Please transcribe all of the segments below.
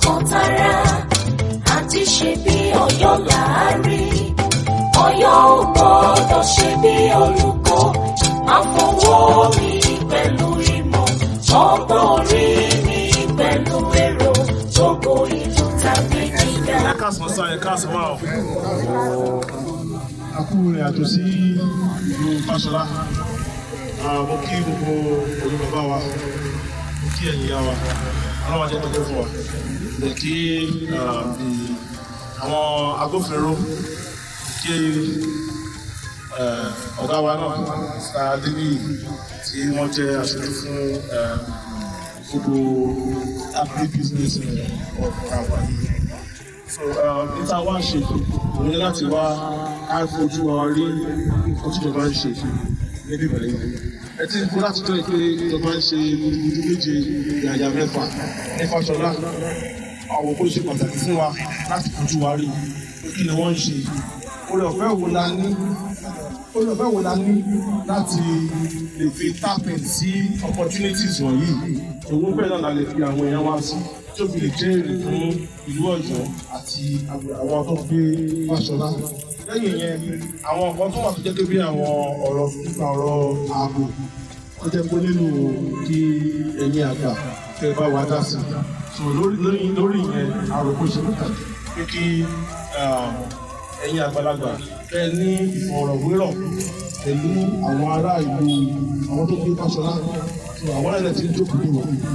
Tọkàntara àti ṣe bí Ọ̀yọ́ láàrí. Ọ̀yọ́ ò gbọ́dọ̀ ṣe bí olùkọ́. Máa fọwọ́ mi pẹ̀lú ìmọ̀, ọgbọ́n orí mi pẹ̀lú èrò, gbogbo ìlú tàbí gíga. Ẹ káàsán sá, ẹ káàsán máa. A kú ìrìn àjò sí ìlú Fáṣọlá. Mo kí gbogbo olú bàbá wa, mo kí ẹ̀yin ìyá wa, ọlọ́wà jẹ́ tó fún wa. Mo kí àwọn agbófinró, kí ọ̀gá wa náà, Mr. Adeniyi, tí wọ́n jẹ́ aṣojú fún gbogbo agribusiness of company. So níta wá ṣe òun ní láti wá á fojú wa rí nǹkan tí ìjọba ń ṣe níbí báyìí. Ẹ ti ń kó láti jọ́ pé ìjọba ń ṣe gudugudu méje, yàyà mẹ́fà ní Fáṣọlá. Àwọn kó ṣe pàtàkì fún wa láti fojú wa rí kí ni wọ́n ń ṣe. Oore ọ̀fẹ́ wo la ní láti lè fi tap in sí opportunities wọ̀nyí? Owó bẹ́ẹ̀ náà la lè fi àwọn èèyàn wá sí tí ó fi lè jẹ́ èrè fún ìlú Ọ̀yọ́ àti àwọn tó ń gbé Fáṣọlá. Lẹ́yìn yẹn, àwọn nǹkan tó wà tó jẹ́ pé bí àwọn ọ̀rọ̀ nípa ọ̀rọ̀ ààbò tó jẹ́ pé nílò kí ẹ̀yin àgbà kẹ́ ẹ bá wa dá sí. So lórí yẹn, àròkọ ṣe pàtàkì pé kí ẹ̀yin àgbàlagbà kẹ́ ẹ ní ìfọ̀rọ̀wérọ̀ pẹ̀lú àwọn ará ìlú, àwọn tó gbé Fáṣọlá. So àwọn ẹ̀rẹ́ tí ń jókòó ní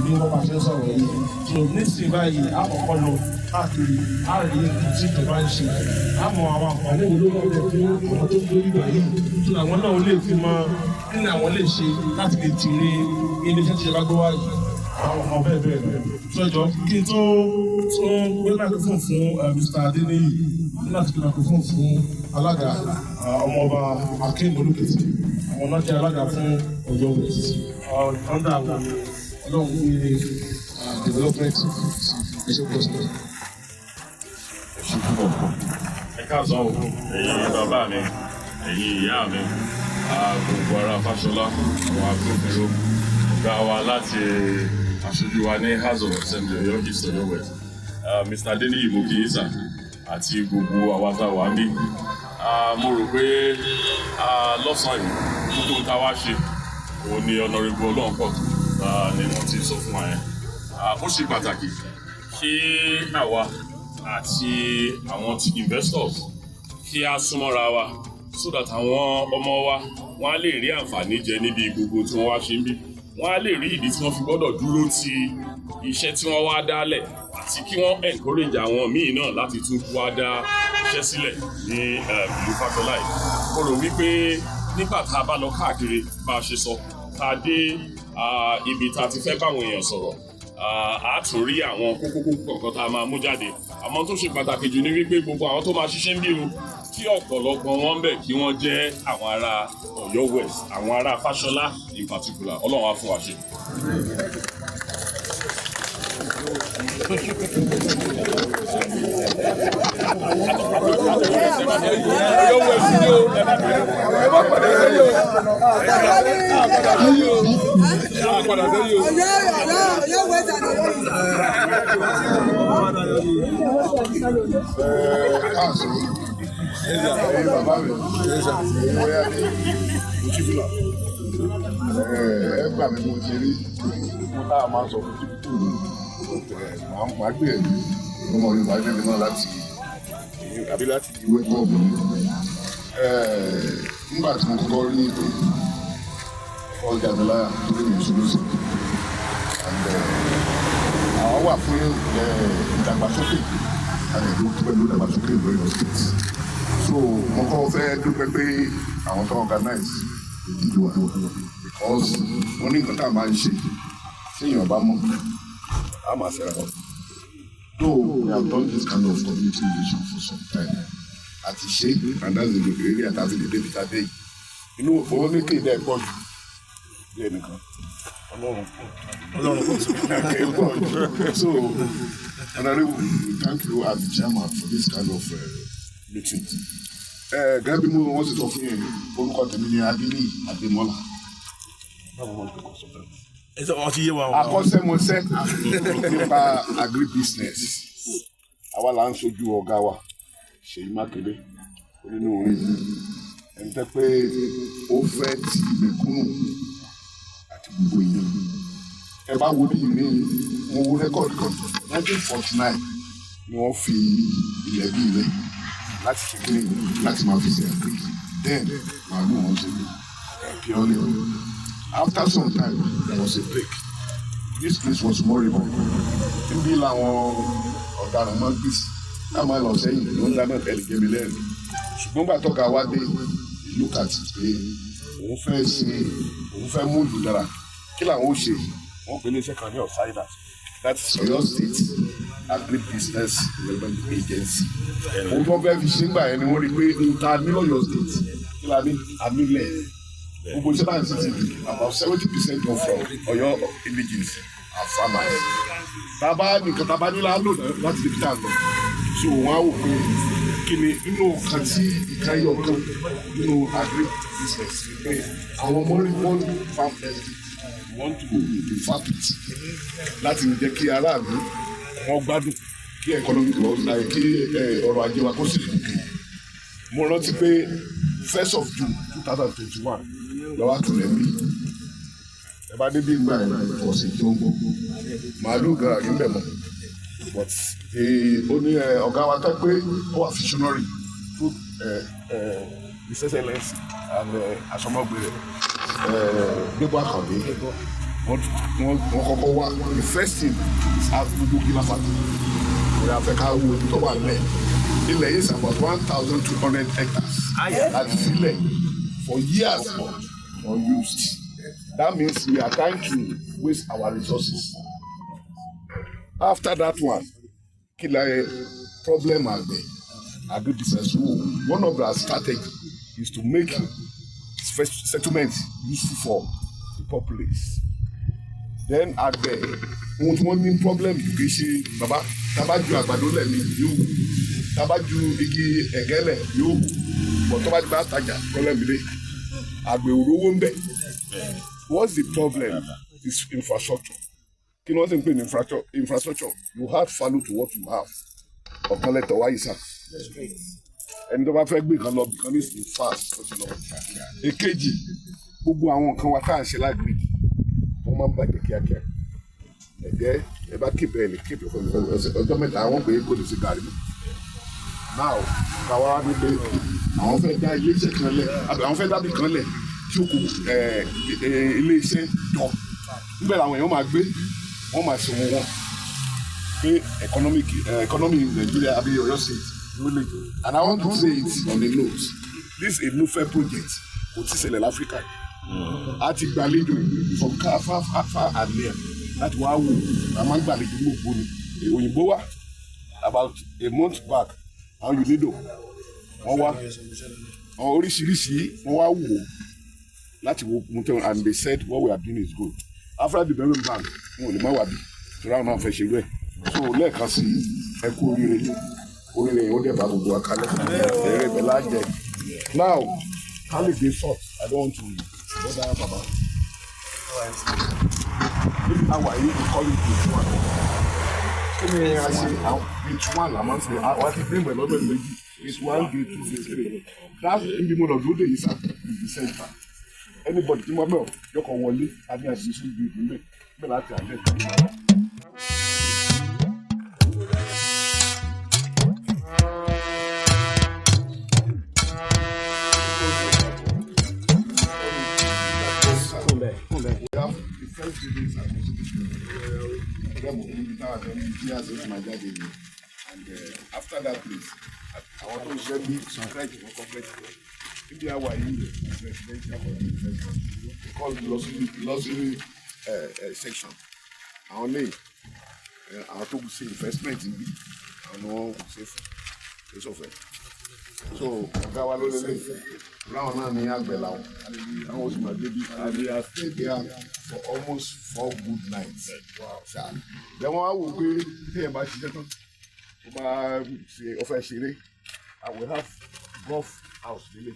bí wọ́n bá ṣe ń sọ̀rọ̀ yìí. So nísìnyí báyìí, àkọ́kọ́ lọ káàkiri, á rí nǹkan tí ìjọba ń ṣe, á mọ àwọn àǹfààní wo ló wà lẹ̀ fún àwọn tó ń gbé bíbá yìí, so àwọn náà lè fi mọ kí ni àwọn lè ṣe láti lè tìrẹ iléeṣẹ́ tí ìjọba gbé wá yìí, àwọn ọmọ bẹ́ẹ̀ bẹ́ẹ̀ lọ. So ẹ jọ̀ọ́, kí n tó tún gbé microphone fún Mr. Adeniyi, ní láti gbé microphone fún alága, ọmọọba Akeem Olùkẹ́tì. Àwọn náà jẹ́ alága fún Ọ̀yọ́ West under àwọn Ọlọ́run gbé development. Ẹ ṣe pọ̀ sí. Ẹ káàsán o, ẹ̀yin bàbá mi, ẹ̀yin ìyá mi, gbogbo ará Fáṣọlá, àwọn agbófinró, ọ̀gá wa láti aṣojú wa ní House of Assembly, Ọ̀yọ́ East, Ọ̀yọ́ West, Mr. Adeniyi, mo kí yín sà, àti gbogbo àwa tá a wà níbí. Mo rò pé lọ́sàn-án yìí, gbogbo tá a wá ṣe òun ni Honourable Ọlọ́runpọ̀ ni wọ́n ti sọ fún wa yẹn. Ó ṣe pàtàkì kí àwa àti àwọn ti investors kí a súnmọ́ra wa, so that àwọn ọmọ wa, wọ́n á lè rí àǹfààní jẹ níbi gbogbo tí wọ́n wá ṣe ń bí, wọ́n á lè rí ìdí tí wọ́n fi gbọ́dọ̀ dúró ti iṣẹ́ tí wọ́n wá dálẹ̀, àti kí wọ́n encourage àwọn míì náà láti tún wá dá iṣẹ́ sílẹ̀ ní ìlú Fáṣọlá yìí. Mo rò wípé nígbà tá a bá lọ káàkiri, bá a ṣe sọ, tá a dé ibi tá a ti fẹ́ báwọn èèyàn sọ̀rọ̀, a tún rí àwọn kókó kókó kọ̀ọ̀kan tá a máa mú jáde. Àmọ́ tó ṣe pàtàkì jù ní wípé gbogbo àwọn tó máa ṣiṣẹ́ ń bí o, kí ọ̀pọ̀lọpọ̀ wọn bẹ̀ kí wọ́n jẹ́ àwọn ará Ọ̀yọ́ West, àwọn ará Fáṣọlá in particular. Ọlọ́run á fún wa ṣe. Ọ̀yọ́ West ni o. Ẹ má padà sẹ́yìn o. Ẹ má padà sẹ́yìn o. Ọ̀yọ́ West and Ọ̀yọ́ East. Káàsán, ẹ̀yin bàbá mi, ẹ̀yin wọ́yá mi, mo ṣí fìlà. Ẹ gbà mí, mo ti rí mo tá a máa sọ fún màá gbìyànjú ọmọ Yorùbá débi náà láti àbí láti wake up. Nígbà tí mo kọ́kọ́ rí ìpè ọjà mi láyà torí mi ìṣòro sí and àwọn wà fún ìdàgbàsókè àti pẹ̀lú ìdàgbàsókè lórí state. So mo kọ́ fẹ́ dúpẹ́ pé àwọn tó organize ìdíje wa, because wọ́n ní nǹkan tá a máa ń ṣe tí èèyàn bá mọ̀ á máa ṣe ra wọn. Though we have done this kind of community relation for some time àti ṣe, and that's the area tàbí the débi tàbí yìí inú owó ní kéde ẹ̀ pọ̀ jù bí ẹnìkan Ọlọ́run pọ̀. Ọlọ́run pọ̀ sí. Pọ̀ jù. So Honourable, thank you as the chairman for this kind of meeting. Gẹ́gẹ́ bí mo wọ́n sì sọ fún yẹn, orúkọ tèmi ni Adéníyì Adémọ́lá. Báwo wọ́n ti kọ́ sọ bẹ́ẹ̀? Ẹ sọ wọn ti yé wa o. Akọ́ṣẹ́mọṣẹ́ nípa agribusiness. Àwa là ń sojú ọ̀gá wa Ṣèyí Mákindé onínúure, ẹni tẹ́ pé ó fẹ́ ti mẹ̀kúnnù àti gbogbo èèyàn. Ẹ bá wo bí ní mo wo record kan, 1949 ni wọ́n fi ilẹ̀ bí ilẹ̀ láti ṣe kíni, láti máa fi ṣe agric. Then màálù wọn ṣe purely. After some time, there was a break. This place was moribund. Níbí làwọn ọ̀daràn máa ń gbèsè náà, máa lọ sẹ́yìn ló ń dáná tẹ̀lé jẹ́mi lẹ́nu. Ṣùgbọ́n gbà tọ́ka wá dé, look at it pé òun fẹ́ ṣe, òun fẹ́ mú ìlú dára. Kí làwọn ó ṣe? Wọ́n pè iléeṣẹ́ kan ní OYSADA, that is Ọ̀yọ́ State Agribusiness Development Agency. Òun tó fẹ́ fi ṣe ń gbà yẹn ni wọ́n rí i pé n ta ní lọ́yọ̀ state, kí la ní àmìlẹ̀ gbogbo iṣẹ́ náà sì ti di about 70% of Ọ̀yọ́ indigenes are farmers. Tábà nìkan tábà nílá lò náà láti débi tá a lọ, so wọ́n á wò pé kí ni nínú kan tí ìkànnì kan nínú agri business ni pé àwọn moribund farm estate, want to refurb it láti jẹ́ kí aráàlú wọ́n gbádùn, kí economic laws, kí ọrọ̀ ajé wa kó sì lè gòkè. Mo rántí pé 1st of June 2021 lọ́wọ́ àtúnlẹ̀ bí ẹ bá débi ìgbà yẹn, ọ̀sẹ̀ tó ń bọ̀, màálù gan àrí ń bẹ̀ mọ́. But ó ní ọ̀gá wa tẹ́ pé ó wà visionary through His Excellency and asọmọgbé rẹ̀, Débọ̀ Àkàndé. Wọ́n kọ́kọ́ wá. The first thing is gbogbo kí láfa òun àfẹ́ ká wo ibi tó wà lẹ̀. Ilẹ̀ yìí is about 1,200 hectares láti sílẹ̀ for years but unused. That means we are trying to waste our resources. After that one, kí la problem àgbẹ̀, agribusiness wo? One of our strategy is to make settlement useful for the populace. Then àgbẹ̀, ohun tí wọ́n ní problem kì í ṣe bàbá. Tá bá ju àgbàdo lẹ̀ ní yóò wù, tá bá ju igi ẹ̀gẹ́ lẹ̀ yóò wù, but tó bá ti bá tajà, problem dé, àgbẹ̀ ò rówó ń bẹ̀. What's the problem is infrastructure. Kí ni wọ́n sì ń pè ní infrastructure? You add value to what you have. Ọ̀kan lẹ́tọ̀ wáyé sá, ẹni tó bá fẹ́ gbé nǹkan lọ bìkan ní ìsìn fast, ó ti lọ. Èkejì, gbogbo àwọn nǹkan wa tá à ń ṣe l'agric, wọ́n máa ń bàjẹ́ kíákíá. Ẹ̀jẹ̀ ẹ bá keep, ẹ lè keep ọjọ́ 3, àwọn pé kò lè ṣe gàrí mọ́. Now, káwa ní pé àwọn fẹ́ dá ilé iṣẹ́ kan lẹ̀ àbí àwọn fẹ́ dábì kan lẹ̀ tí ó kù ilé iṣẹ́ jọ níbẹ̀ làwọn èèyàn máa gbé, wọ́n máa ṣòwò wọn pé economy in Nigeria àbí Ọ̀yọ́ State really. And I want to say it on a note, this is a nufe project, kò tí ṣẹlẹ̀ láfíríkà. A ti gbàlejò from far, far, far and near láti wá wò. A máa ń gbàlejò gbogbo ni òyìnbó wá. About a month back, àwọn UNIDO wọ́n wá, àwọn oríṣiríṣi wọ́n wá wò láti wo ohun tẹ́wọ̀n, and they said what we are doing is good. Africa Development Bank, wọn ò lè má wà bí torí àwọn náà fẹ́ ṣerú ẹ̀. So lẹ́ẹ̀kan sí, ẹ kú oríire. Oríire yìí ó dẹ̀ bá gbogbo wa kalẹ̀, eré ibẹ̀ lájẹ. Now, ká lè dé short, I don't want to bother baba. Níbi táwa yìí, we call it gate one. Kí ni a ṣe? Gate one la máa ń pè. Àwọn ti gbé ìmọ̀ lọ́dọ̀ méjì: gate one, gate two, gate three. That níbi mo lọ dúró dè yìí sá is the center. Anybody tí wọ́n bẹ̀ yọkọ̀ wọlé, a ní admission gate níbẹ̀ níbẹ̀ láti àjẹ́. We have the first building is administrative. And after that place, àwọn tó ń ṣiṣẹ́ bí crèche, wọn kọ́ crèche níbi àwa yìí is residential for the investment. We call it luxury section. Àwọn lè àwọn tó ṣe investment níbí, àwọn ni wọ́n ṣe fún èso fẹ́. So ọ̀gá wa ló lélẹ̀ láwọn náà ní àgbẹ̀ làwọn, àwọn oṣù máa débi, and they have stayed there for almost 4 good nights. Wow. Then wọ́n á wò pé téèyàn bá ṣiṣẹ́ tán, ó bá ṣe ó fẹ́ ṣeré, and we have golf house nílé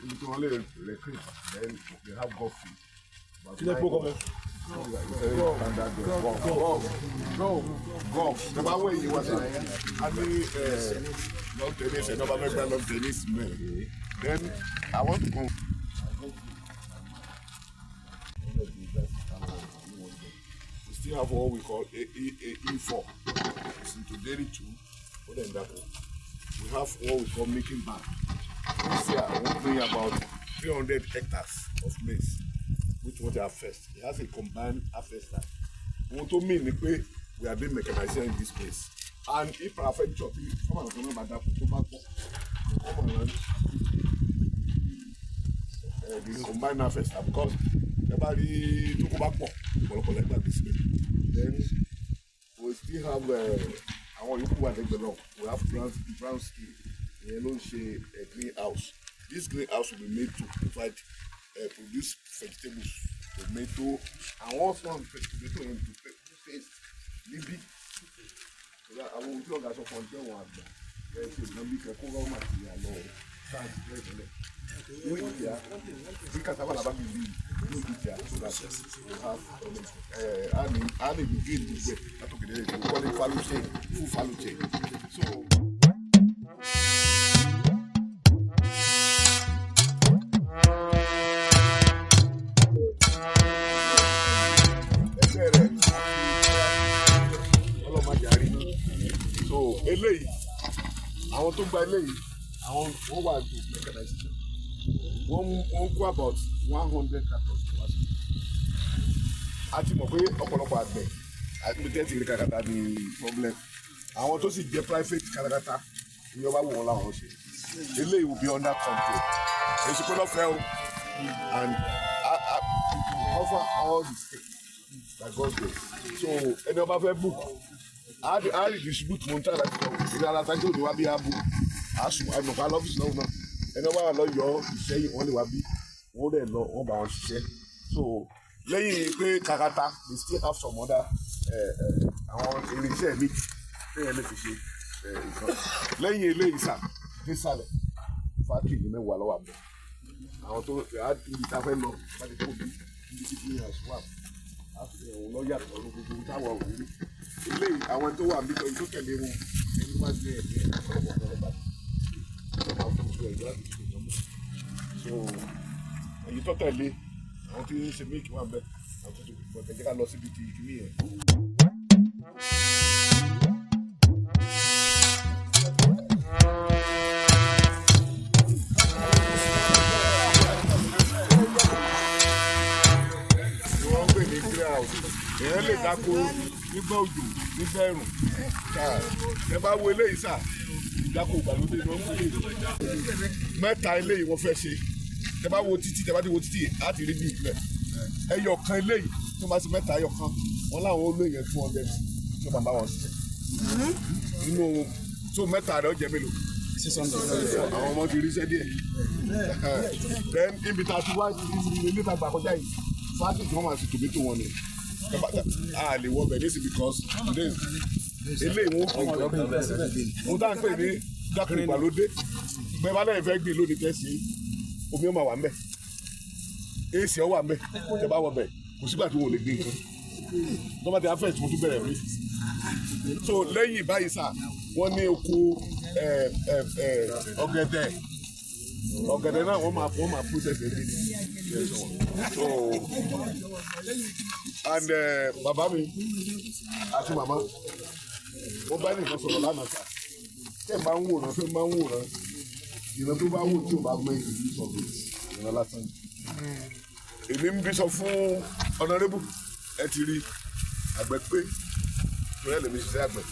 ibi tí wọ́n lè recreate. Then we have golf field. Kí lẹ kó kọ bẹ? Golf, golf, golf, golf. Tẹ́ bá wọ èyí wá sí, a ní lawn tennis, ẹ̀ náà bá fẹ́ gbá lawn tennis mẹ́. Then I want to come. We still have what we call A E A E4. It's into dairy too. Other than that, we have what we call making bank. This year, we bring about 300 hectares of maize, which was our first. It has a combined harvester. Ohun tó mean ni pé we are doing mechanization in this place. And if peradventure tí farmer kan náà bá dáko tó bá pọ̀, come around the combined harvester because ẹ bá rí tó kó bá pọ̀, ọ̀pọ̀lọpọ̀ lẹ́gbàá gbé síbẹ̀. Then we still have àwọn yòókù wà lẹ́gbẹ̀ẹ́ náà. We have brown skin, ìyẹn ló ń ṣe greenhouse. This greenhouse will be made to provide produce vegetables, tomato, àwọn also tomato yẹn to paste níbí. Àwọn ohun tí ọ̀gá sọ fún ọjọ́ wọn àgbà ẹ ṣe ìgbọ́n bí kẹ́kọ́ raw material lọ sáàsì bẹ́ẹ̀ tẹ́lẹ̀ wíìtì à bí cassava làbá mi bí wíìtì à, so that we have a lè gbé gbogbo ẹ̀ látòkè délé tó wọlé value chain, full value chain. So. Ẹgbẹ́ rẹ̀ ọlọ́mọdé àrí. So eléyìí, àwọn tó gba eléyìí, àwọn wọ́n wà tó mechanization, wọ́n kó about 100 tractors wá sí. A ti mọ̀ pé ọ̀pọ̀lọpọ̀ àgbẹ̀ àti tẹ́tì rí kàkàtà ní problem. Àwọn tó sì jẹ́ private kàkàtà ní ọba wò wọ́n láwọn ṣe. Eléyìí will be under control, èsì pé lọ́fẹ̀ẹ́ o, and I cover all the states by God's grace. So ẹni ọba fẹ́ book, a redistribute. Mo ń tà láti lọ ìlú alátájú òní wá bí a book, a sùn ànàkọ́ alọ́fíìsì náà náà. Ẹni ọba wà lọ́yọ̀ọ́, Ìṣẹ́yìn, wọ́n lè wá bí, wọ́n dẹ̀ lọ, wọ́n bá wọn ṣiṣẹ́. So lẹ́yìn pé kakata, they still have some other àwọn irinṣẹ́ mi téèyàn lè fi ṣe nǹkan. Lẹ́yìn eléyìí sà, désàlẹ̀, factory ní mẹ́wàá lọ́wọ́ àbẹ̀ àwọn tó ibi tá a fẹ́ lọ bá ti kó bí ibi tí greenhouse wà, òun lọ yàtọ̀ ní gbogbo táwọn ò rí. Eléyìí, àwọn tó wà níbi tó tẹ̀lé wọn, ẹni wá sí ẹ̀jẹ̀ ọ̀pọ̀lọpọ̀ ọ̀pọ̀lọpọ̀ tó máa fún ojú ẹ̀jẹ̀ láti ṣe ìjọba. So èyí tó tẹ̀lé, àwọn tí ń ṣe mílìkì wà bẹ́ẹ̀, àwọn tó ti pọ̀ tẹ̀jẹ́ ká lọ síbi ti ìkíní yẹn. Ni wọ́n ń pè ní greenhouse. Èèyàn lè dáko nígbà òjò, nígbà ẹ̀rùn. Ẹ bá wo eléyìí sà, ìdáko ìgbàlódé ni wọ́n ń pè é. Mẹ́ta eléyìí wọ́n fẹ́ ṣe. Tẹ bá wo títì, tẹ bá ti wo títì, á ti rí bí ìpìlẹ̀ ẹyọ kan. Eléyìí tó máa ṣe mẹ́ta, ẹyọ kan wọn láwọn olóyè 200 tí wọ́n máa bá wọn ṣiṣẹ́ nínú tó mẹ́ta rẹ̀, ó jẹ́ mélòó? 600. Àwọn ọmọ ti ríṣẹ́ díẹ̀. Then ibi tá a ti wá, ibi ilé tá a gbà kọjá yìí, fáàtì tí wọ́n máa fi tòmítò wọn ni a lè wọ bẹ̀ nísì because today eléyìí wọ́n pè wọ́n tá à ń pè ní dákun ìgbàlódé. Bẹ́ẹ̀ bá lẹ́yìn fẹ́ gbìn lónìí, tẹ́sí omi ó máa wà ń bẹ̀, èsì ọ wà ń bẹ̀. Tẹ́ bá wọ bẹ̀, kò sígbà tí wọn ò lè gbìn nǹkan tó bá ti afẹ́ tí mo tún bẹ̀rẹ̀ rí. So lẹ́yìn báyìí sà, wọ́n ní oko ọ̀gẹ̀dẹ̀. Ọ̀gẹ̀dẹ̀ náà wọ́n máa process ẹ̀ bí. So and bàbá mi àti màmá, wọ́n bá nìkan sọ̀rọ̀ lánàá sà. Tẹ́ ẹ̀ máa ń wòran, tẹ́ ẹ̀ máa ń wòran, ìran tó bá wò tí ò bá mọ ìlú sọ̀rọ̀, ìran lásán ni. Èmi ń bí sọ fún honourable, ẹ ti rí àgbẹ̀ pé torí ẹ̀ lèmi ṣiṣẹ́ àgbẹ̀,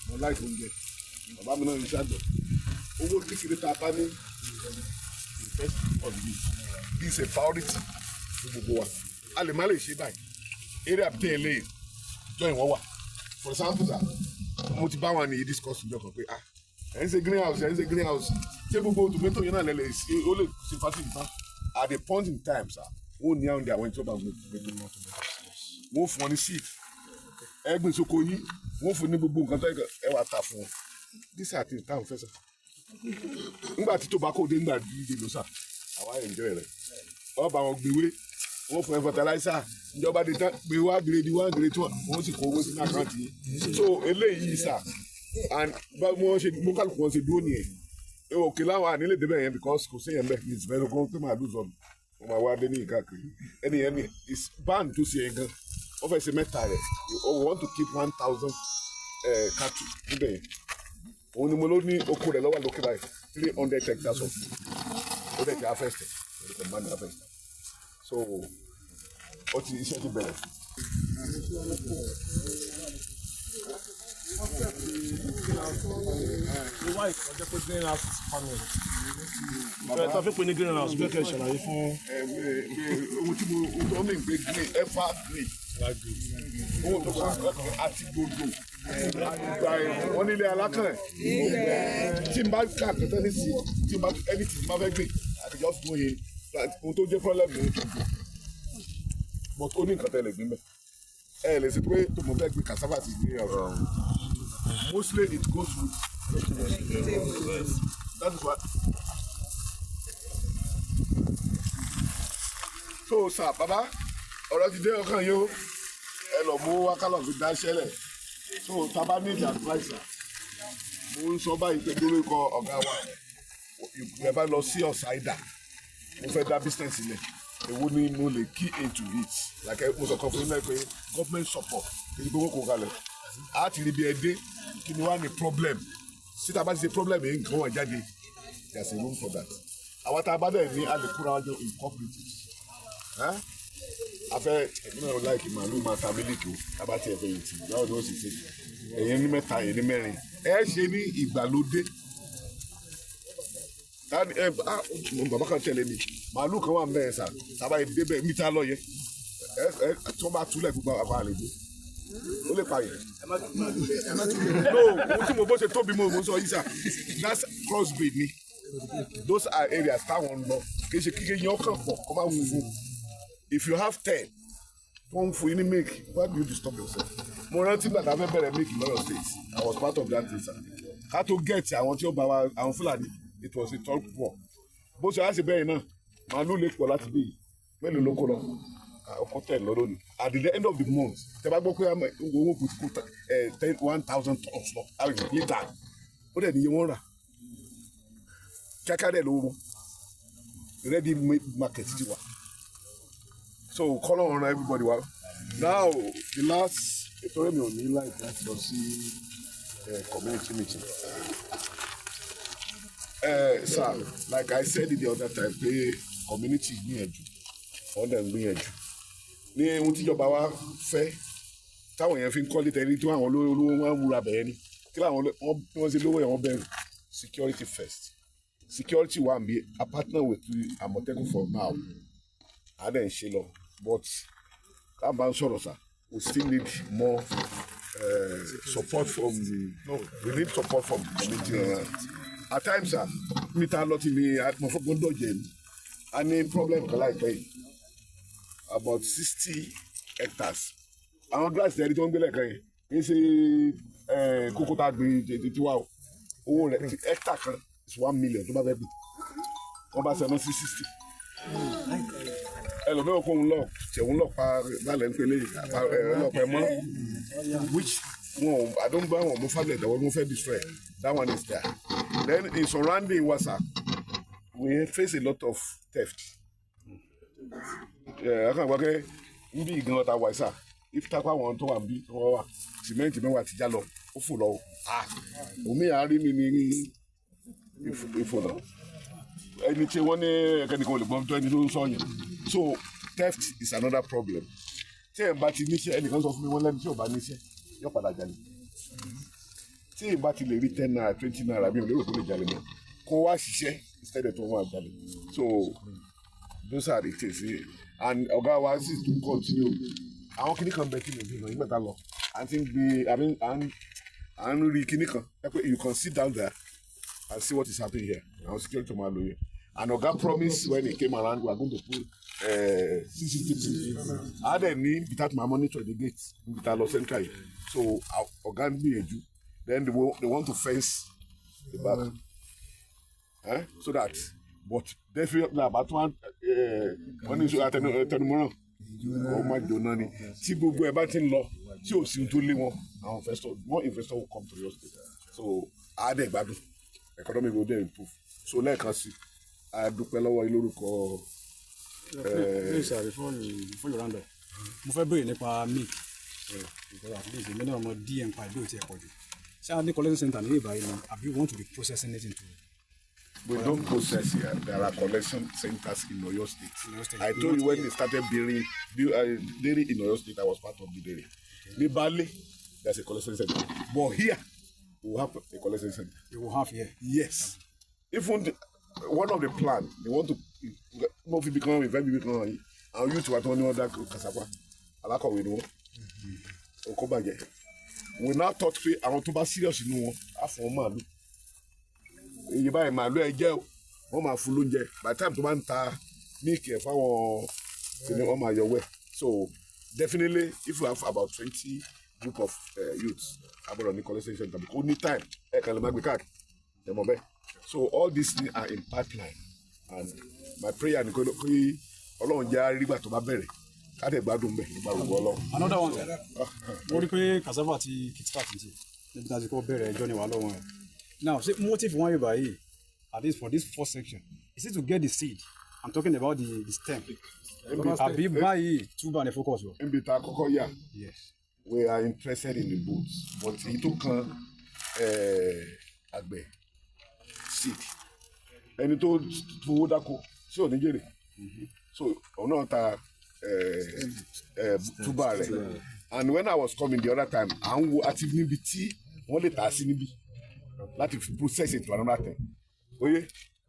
mo láì oúnjẹ, bàbá mi náà ń ṣiṣẹ́ àgbẹ̀. Owó kékeré tá a bá ní, invest on this. This is a priority fún gbogbo wa. A lè má lè ṣe báyìí. Area àbítẹ́ ilé join wọ́n wà. For example sir, mo ti bá wọn ní discuss ìjọ kan pé, ah, ẹ̀ ń ṣe greenhouse, ẹ̀ ń ṣe greenhouse, ṣé gbogbo tomato yẹn náà lè lè ṣe, ó lè ṣe fásitì tán? At the point in time sir, wọ́n ní àwọn ìjọba gbé tomato, wọ́n fún ọ ní seed, ẹ gbìn sóko yín, wọ́n fún ní gbogbo nǹkan tó ẹ wà tà fún wọn. This are things táwọn fẹ́ sà. Nígbà tí tobacco dé, nígbà dídé ló sà, àwa enjoy rẹ̀. Wọ́n bá wọn gbéwé, Wọ́n fún ẹ fertilizer. Ìjọba di tán pé wá grade one, grade two, wọ́n sì kó owó sínú account yìí. So eléyìí sà, and bá wọ́n ṣe bó kálukú wọn ṣe dúró nìyẹn. Òkè láwọn ànílè débẹ̀ yẹn because kò séyẹn bẹ́ẹ̀ ní ìsìnkú kó pé màálù sọnù, wọ́n máa wá dé ní ìkáàkiri. Ẹni yẹn ni is ban tó ṣe yẹn gan, wọ́n fẹ́ ṣe mẹ́ta rẹ̀. We want to keep 1,000 cattle níbẹ̀ yẹn. Òun ni mo ló ní oko rẹ̀ lọ́wọ́ lókè báyìí, 300 hectares of ó dẹ̀ ti harvest ẹ̀ pẹ̀lú combined harvest. So ó ti iṣẹ́ ti bẹ̀rẹ̀. Why ọjọ́ pé greenhouse farming? Bẹ́ẹ̀ tó fi pè ní greenhouse, bẹ́ẹ̀ kẹ́ ṣàlàyé fún. Ẹ ẹ ohun tí mo ohun tó ń gbé green, ever green, owó tó kọ́ àti gbogbo àgbà ẹ̀ wọ́n nílé alákàn tí n bá kà kẹtẹ́ ní sí tí n bá anything tí n bá fẹ́ gbé, I can just go in. Ohun tó jẹ́ problem ní tó gbé, but ó ní nǹkan tẹ́ lè gbé mẹ́. Ẹ lè ṣe pé tó mo fẹ́ gbé cassava sí greenhouse. Mostly it goes with vegetables. That is what. So sir, baba, ọ̀rọ̀ ti dé ọkàn yìí o. Ẹ lọ mú wákàlọ̀ fi dáṣẹ́ lẹ̀. So tá a bá need adviser, mo ń sọ báyìí pé lórúkọ ọ̀gá wa, ẹ bá lọ sí ọ̀sáìdà, mo fẹ́ dá business sílẹ̀, èwo ni mo lè key into it? Like mo sọ kan fún yín náà pé government support kì í gbowó kó kalẹ̀, a ti rí bí ẹ dé. Kí ni wàá ní problem? Síta bá ti ṣe problem yìí, nǹkan wà jáde. There is a room for that. Àwa tá a bá dẹ̀ ní, a lè kóra wájú in cooperative. Afẹ ẹ̀mí náà láìkí màálù máa ta mílíkì o. Tábà tiẹ̀ fẹ̀yìntì, báwo ni ó sì ṣe ẹ̀yin ní mẹ́ta, ẹ̀yin ní mẹ́rin, ẹ ṣe ní ìgbàlódé. Tani ẹ ah, bàbá kan tẹ̀lé mi, màálù kan wà mẹ́rin sà. Sábà yìí débẹ̀ mítà lọ yẹ ẹ ẹ tí wọ́n bá túlẹ̀ gbogbo àwọn àlejò, ó lè pààyàn. No, ohun tí mo bó ṣe tóbi, mo sọ yìí sà, that's cross breed ni. Those are areas táwọn ń lọ. Kì í ṣe kíkẹ́ yẹn ọkàn pọ̀ kọ́ máa wù. If you have 10 tó ń fún yín ní milk, why do you disturb yourself? Mo rántí gbàtà fẹ́ bẹ̀rẹ̀ milk lọ́yọ̀ State, I was part of that thing, sir. Ká tó get àwọn tí ó bá wa, àwọn Fúlàní, it was a talk war. Bó ṣe á ṣe bẹ́ẹ̀ náà, màálù lè pọ̀ láti bí yìí. Mélòó ló kó lọ? Ọkọ tẹ̀ lọ́dọ̀ ni. At the end of the month, tẹ bá gbọ́ pé owó kò kó 10 1,000 tons lọ litre, ó dẹ̀ níye wọ́n rà kíákíá dẹ̀ lówó wọn. Ready market ti wà. So kọ́lọ́ ọ̀ràn everybody wa. Now the last ètò rẹ̀, mi ò ní láì láti lọ sí community meeting. Sir, like I said it the other time pé community gbìyànjú, wọ́n dẹ̀ ń gbìyànjú ní ohun tíjọba wa fẹ́ táwọn èèyàn fi ń kọ́lé tẹ́lẹ̀ tí àwọn olówó olówó wọn wúra bẹ̀rẹ̀ ni kí làwọn wọ́n bí wọ́n ṣe lówó yẹn, wọ́n bẹ̀rù. Security first. Security wa ń bí a partner with Àmọ̀tẹ́kùn for now, a dẹ̀ ń ṣe lọ, but tá a bá ń sọ̀rọ̀ sà, we still need more support from the, no, we need support from the community. At times sir, mi ta lọ ti mi mo fọ́ gbọ́dọ̀ jẹ ni, a ní problem kan láìpẹ́ yìí, about 60 hectares. Àwọn grass tẹ̀rí tó ń gbélé kan yẹn kì í ṣe kókó tá a gbé tètè wá o. Owó rẹ̀ hectare kan is 1 million. Tó bá fẹ́ gbìn, wọ́n bá sẹ́nu sí 60, ẹlòmíràn kó ń lọ tẹ̀wọ́n lọ pa balẹ̀ ń pele lọ́pẹ́ mọ́, which wọn I don't buy wọn mo family that wọn fẹ́ destroy. That one is there. Then in surrounding wasa, we face a lot of theft. Ẹ kàn gbọ́ pé nbí gan ọ̀tá wàísà if tápá àwọn tó wà nbí tó wọ́n wà, sìmẹ́ǹtì mẹ́wàá ti já lọ, ó fò lọ. Ah, omi àárín mi ní ìfò lọ. Ẹni tí wọ́n ní ẹnìkan ò lè gbọ́ tó ẹni tó ń sọ yẹn. So theft is another problem. Tí ẹ̀ bá ti níṣẹ́, ẹnìkan sọ fún mi, wọ́n lẹ́nu tí ò bá níṣẹ́ yóò padà jalè. Tí ẹ̀ bá ti lè rí ₦10, ₦20, mi ò lérò kó lè jalè mọ́. Kó wá ṣiṣẹ́ instead of tó wọ́n jalè. So those are the things. And ọ̀gá wa sì tún continue àwọn kinní kan bẹ tí mi fi hàn nígbà tá a lọ, à ń ti ń gbé, I mean, à ń rí kinní kan ẹ pé you can sit down there and see what is happening here. Àwọn security máa lò yẹn. And ọ̀gá promise when he came around, we are going to put CCTV. A dẹ̀ ní ibi tá a ti máa monitor the gate níbi tá a lọ central yìí. So ọ̀gá ń gbìyànjú. Then they want to fence the back, eh? So that But definitely àbátún wọ́n ní àtẹnumọ́ràn ó má jóná ni. Tí gbogbo ẹ bá ti ń lọ, tí ò sí ohun tó lé wọn, àwọn investor, more investor will come to your state, so á dẹ̀ gbádùn, economy will dey improve. So lẹ́ẹ̀kan sí, a dúpẹ́ lọ́wọ́ yín lórúkọ. Please sir, before you round up, mo fẹ́ béèrè nípa milk, because at least èmi náà mọ díẹ̀ nípa ìbí ò tiẹ̀ pọ̀ jù. Ṣé a ní collection center ní ìbáyìí ni, àbí you want to be processing it into? We don't process here. There are collection centers in Oyo State. In Oyo State. I told you, when they started building dairy in Oyo State, I was part of the dairy. Ní Bale, there's a collection center. But here, we have a collection center. You will have here? Yes. Even one of the plan, they want to mo fi become ìfẹ́ bí become yìí. Àwọn youth wa tí wọ́n ní wọ́n dá cassava, alákọ̀wé ni wọ́n. Oko bàjẹ́. We now thought pé àwọn tó bá serious nínú wọn, á fún wọn màálù. Iye báyìí màálù ẹ jẹ́ o, wọ́n máa fún lóúnjẹ. By the time tó bá ń ta milk ẹ̀ fáwọn kìnìún, wọ́n máa yọwọ́ ẹ̀. So definitely, if we have about 20 group of youths, agbọ́dọ̀ ní collection center because ní time ẹ̀ kàn lè má gbé káàkiri ẹ̀ mọ̀ bẹ́ẹ̀. So all these things are in pipeline, and my prayer ni kí Ọlọ́run jẹ́ àrígbà tó bá bẹ̀rẹ̀, ká dẹ̀ gbádùn bẹ̀ nípa gbogbo Ọlọ́run. Another one, sir. Mo rí pé cassava ti kickstart ti níbi tá a ti kọ́ bẹ̀rẹ̀ ẹjọ́ ni wà lọ́wọ́ ẹ̀. Now, ṣé motive wọn yóò báyìí, at least for this first section, is it to get the seed? I'm talking about the stem. Àbí báyìí tuber ni focus wọ? Níbi tá a kọ́kọ́ yà, we are interested in the both, but èyí tó kan àgbẹ̀, seed, ẹni tó fowó dáko sí ò ní jèrè, so òun náà ta tuber rẹ̀. And when I was coming the other time, à ń wo àti níbi tí wọ́n lè tà á sí níbí láti fi process it to another thing oye.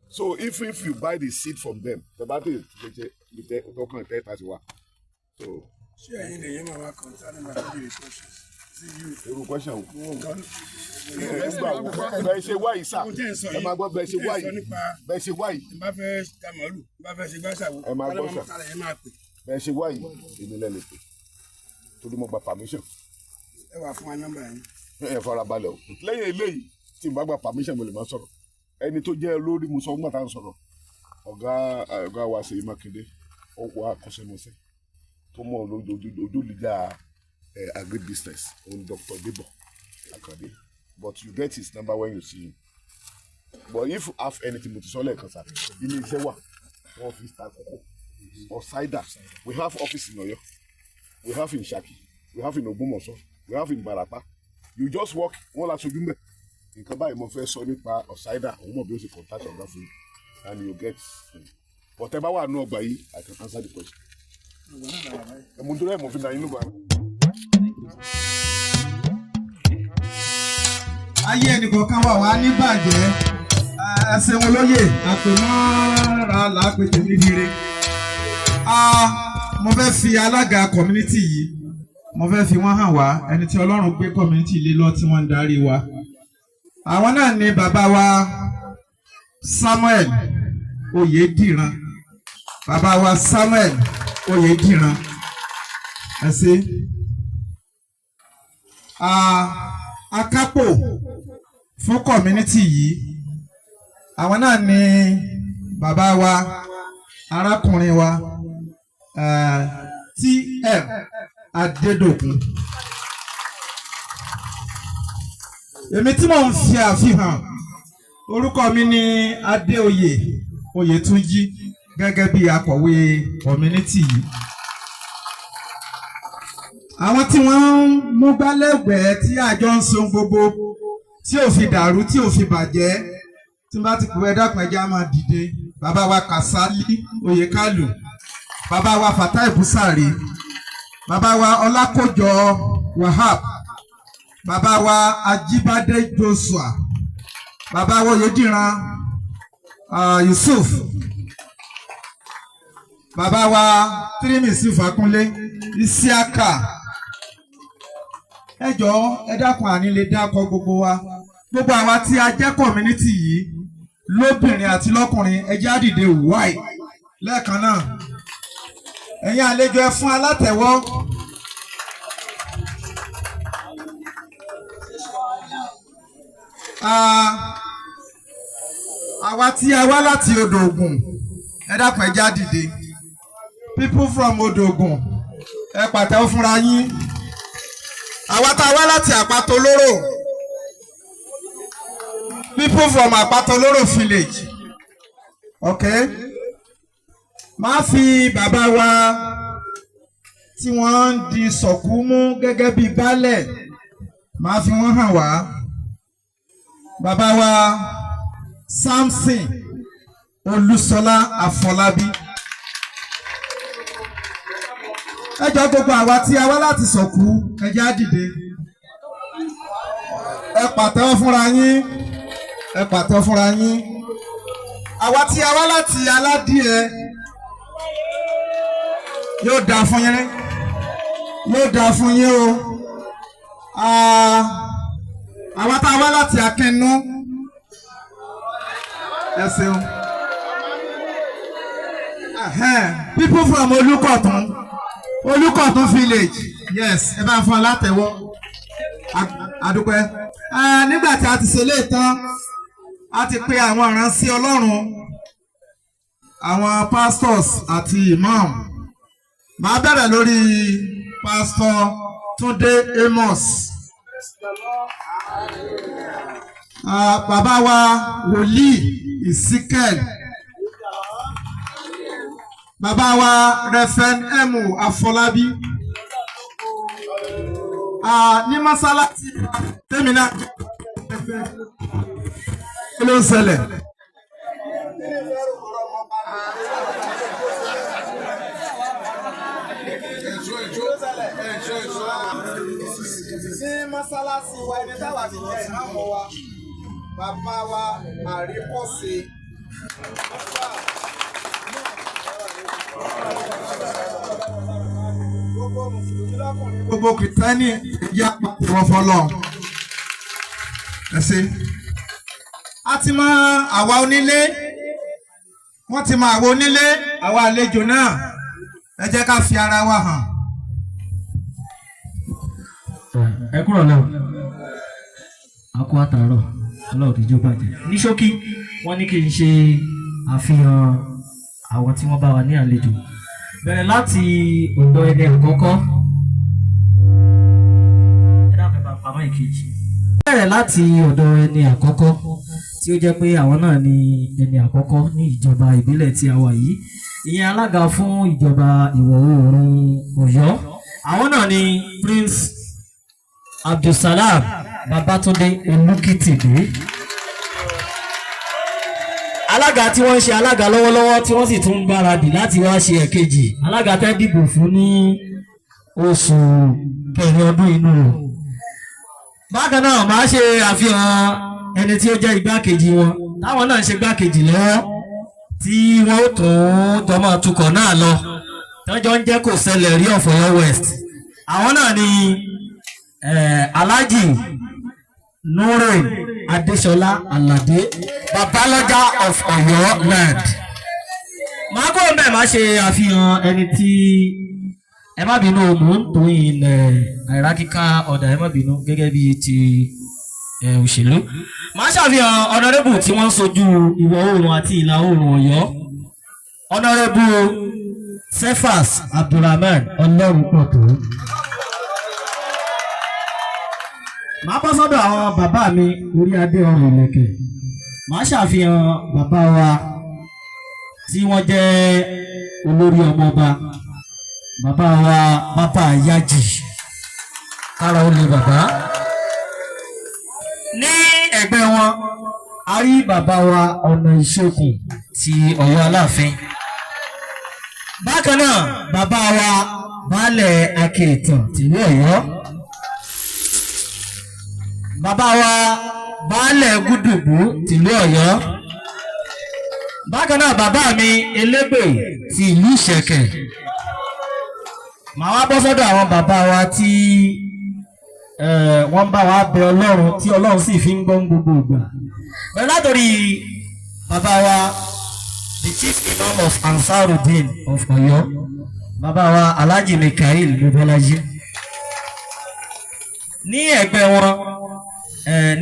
So if you buy the seed from them, the bá tẹ tẹ tẹ ọkàn tẹ tàti wá so. Ṣé ẹ̀yin lè yẹn máa wá concerning my family questions? Is it you? Irú question wo? Nǹkan Nígbà wo bẹ́ẹ̀ ṣe wá yìí sà? Ẹ máa gbọ́, bẹ́ẹ̀ ṣe wá yìí, bẹ́ẹ̀ ṣe wá yìí. Tí n bá fẹ́ ta màálù, tí n bá fẹ́ ṣe gbàṣàwò, Ẹ máa gbọ́ sà. Kálẹ̀ yẹn máa pè. Bẹ́ẹ̀ ṣe wá yìí, èmi lẹ́ lè pè torí mo gba permission. Ẹ wà fún wa nọ́mbà yín. Ẹ fara balẹ̀ o. Lẹ́yìn eléyìí, tí n bá gba permission, mo lè máa sọ̀rọ̀. Ẹni tó jẹ́ olórí, mo sọ nígbà tá à ń sọ̀rọ̀, ọ̀gá wa Ṣèyí Mákindé, ó wà akọ́ṣẹ́mọṣẹ́ tó mọ̀ ojúlìjà agri business, òun Dr. Debo Akande, but you get his number when you see him. But if you have anything, mo ti sọ lẹ́ẹ̀kan sá, ilé iṣẹ́ wà, wọ́n fi ta kókó ọ̀sáìdà. We have office in Ọ̀yọ́, we have in Ṣakí, we have in Ògbómọ̀ṣọ́, we have in Ìbàràpá. You just work wọ́n la sojú mbẹ̀. Nǹkan báyìí mo fẹ́ sọ nípa ọ̀sáìdà, òun mọ̀ bí ó ṣe contact ọ̀gá fún you and you get. But ẹ bá wà nù ọgbà yìí, I can answer the question. Ọgbà náà làwà báyìí. Ẹ mú nítorí ẹ mọ̀ fi nà yín lùgbà. Ayé ẹnìkọ̀ọ̀kan wà wá ní bàjẹ́. Ẹ ṣeun olóyè àpèmọ́ra làápè tèmi dire. Mo fẹ́ fi alága community yìí, mo fẹ́ fi wọ́n hàn wá, ẹni tí Ọlọ́run gbé community lé lọ tí wọ́n ń darí wa. Àwọn náà ni bàbá wa Samuel Oyèdìran. Bàbá wa Samuel Oyèdìran, ẹ ṣé. Akápò fún community yìí, àwọn náà ni bàbá wa, arákùnrin wa TM Adédòkun. Èmi tí mò ń fi àfihàn orúkọ mi ní Adéoyè Oyètúnjí, gẹ́gẹ́ bí akọ̀wé community yìí. Àwọn tí wọ́n ń múgbálẹ́gbẹ̀ẹ́ tí àjọ ń so gbogbo tí ò fi dàrú, tí ò fi bàjẹ́, tí n bá ti pè é, dákun, ẹjẹ́ á máa dìde. Bàbá wa Kàsálí Oyèkálù, bàbá wa Fatai Busari, bàbá wa Ọlákójọ Wahab, bàbá wa Ajíbádé Joshua, bàbá wa Oyèdìran Yusuf, bàbá wa Tírímìsì Fàkúnlé Isiaka. Ẹ jọ̀ọ́, ẹ dákun, àní lè dákọ gbogbo wa. Gbogbo àwa tí a jẹ́ community yìí, lóbìnrin àti lọ́kùnrin, ẹ jẹ́ á dìde wáì lẹ́ẹ̀kan náà. Ẹ̀yin àlejò, ẹ fún alátẹ̀wọ́. Àwa tí a wá láti Odò Ògùn, ẹ dákun, ẹ já dìde. People from Odò Ògùn, ẹ pàtẹ́wọ́ fúnra yín. Àwa tá a wá láti Àpáta Olóró, people from Àpáta Olóró village, okay. Máa fi bàbá wa tí wọ́n ń di sọ̀kú mú gẹ́gẹ́ bíi baálẹ̀, máa fi wọ́n hàn wá. Bàbá wa Samson Olúṣọlá Àfọlábí. Ẹ jọ, gbogbo àwa tí a wá láti sọ̀kú, ẹ jẹ́ á dìde. Ẹ pàtẹ́wọ́ fúnra yín, ẹ pàtẹ́wọ́ fúnra yín. Àwa tí a wá láti Aládìẹ, yóò dáa fún yín, yóò dáa fún yín o. Àwa tá a wá láti Akínú, ẹ ṣeun. People from Olúkọ̀tún, Olúkọ̀tún village, yes, ẹ bá ń fún ọ látẹ̀wọ́. Àdúpẹ́. Nígbà tí a ti ṣe lé tán, a ti pe àwọn ìránṣẹ́ Ọlọ́run, àwọn pastors àti imam. Màá bẹ̀rẹ̀ lórí Pastor Túndé Amos. Bàbá wa wòlíì Ezekiel, bàbá wa Reverend Emu Afọlábí. Ní mọ́sálásí tèmi náà, kí ló ń ṣẹlẹ̀? Ní mọ́sálásí wa, ẹni táwa ti jẹ́ ìmáàmù wa, bàbá wa àríkọ́sí. Gbogbo kìtẹ́nì yá pàtẹ́wọ́ fọlọ́, ẹ ṣe. A ti mọ àwa onílé, wọ́n ti mọ àwa onílé, àwa àlejò náà, ẹ jẹ́ ká fi ara wa hàn. Ẹ kúrò lẹ́wọ̀, a kú àtàárọ̀, Ọlọ́run kìí jó bàjẹ́. Ní ṣókí, wọ́n ní kí n ṣe àfihàn àwọn tí wọ́n bá wa ní àlejò, bẹ̀rẹ̀ láti ọ̀dọ̀ ẹni àkọ́kọ́. Ẹ dákun, ẹ bá pamọ́ ìkejì. Bẹ̀rẹ̀ láti ọ̀dọ̀ ẹni àkọ́kọ́ tí ó jẹ́ pé àwọn náà ni ẹni àkọ́kọ́ ní ìjọba ìbílẹ̀ tí a wà yìí, ìyẹn alága fún ìjọba ìwọ̀ oòrùn Ọ̀yọ́. Àwọn náà ni Prince Abdulsalam Babatunde Olùkìtìdé, alága tí wọ́n ń ṣe alága lọ́wọ́lọ́wọ́, tí wọ́n sì tún ń gbáradì láti wá ṣe ẹ̀kejì alága tẹ́ dìbò fún ní oṣù kẹrin ọdún inú rẹ̀. Bákan náà, máa ṣe àfihàn ẹni tí ó jẹ́ igbákejì wọn, táwọn náà ń ṣe igbákejì lọ́wọ́, tí wọ́n ó tún jọ máa tukọ̀ náà lọ, tọ́jọ́ ń jẹ́ kò ṣẹlẹ̀ rí of Ọ̀yọ́ West. Àwọn náà ni Alhaji Nurul Adesola Alade, Babaloja of Ọ̀yọ́ land. Màá kó mbẹ́, máa ṣe àfihàn ẹni tí, ẹ má bínú, mò ń tó ilẹ̀ hierarchical order, ẹ má bínú, gẹ́gẹ́ bí ti òṣèlú. Màá ṣàfihàn honourable tí wọ́n ń sojú ìwọ̀ oòrùn àti ìlà oòrùn Ọ̀yọ́, Honourable Cephas Abdulrahman Ọlọ́run pọ̀ tó. Màá bọ́ sọ́dọ̀ àwọn bàbá mi orí adé ọrùn ìlẹ̀kẹ̀. Màá ṣàfihàn bàbá wa tí wọ́n jẹ́ olórí ọmọọba, bàbá wa bàbá Yájì, kára ó lè bàbá. Ní ẹ̀gbẹ́ wọn, a rí bàbá wa ọ̀nà ìṣokùn ti Ọ̀yọ́ Aláàfin. Bákan náà, bàbá wa baálẹ̀ Akéètàn tìlú Ọ̀yọ́, bàbá wa baálẹ̀ Gúdùgbù tìlú Ọ̀yọ́. Bákan náà, bàbá mi Elégbè ti ìlú Ìṣẹ̀kẹ̀. Màá wá bọ́ sọ́dọ̀ àwọn bàbá wa tí wọ́n bá wa bẹ Ọlọ́run, tí Ọlọ́run sì fi ń gbọ́ gbogbo ìgbà. Bẹ̀rẹ̀ látòrí bàbá wa the chief imam of Ansarudeen of Ọ̀yọ́, bàbá wa Alhaji Mikael Mobolaji. Ní ẹ̀gbẹ́ wọn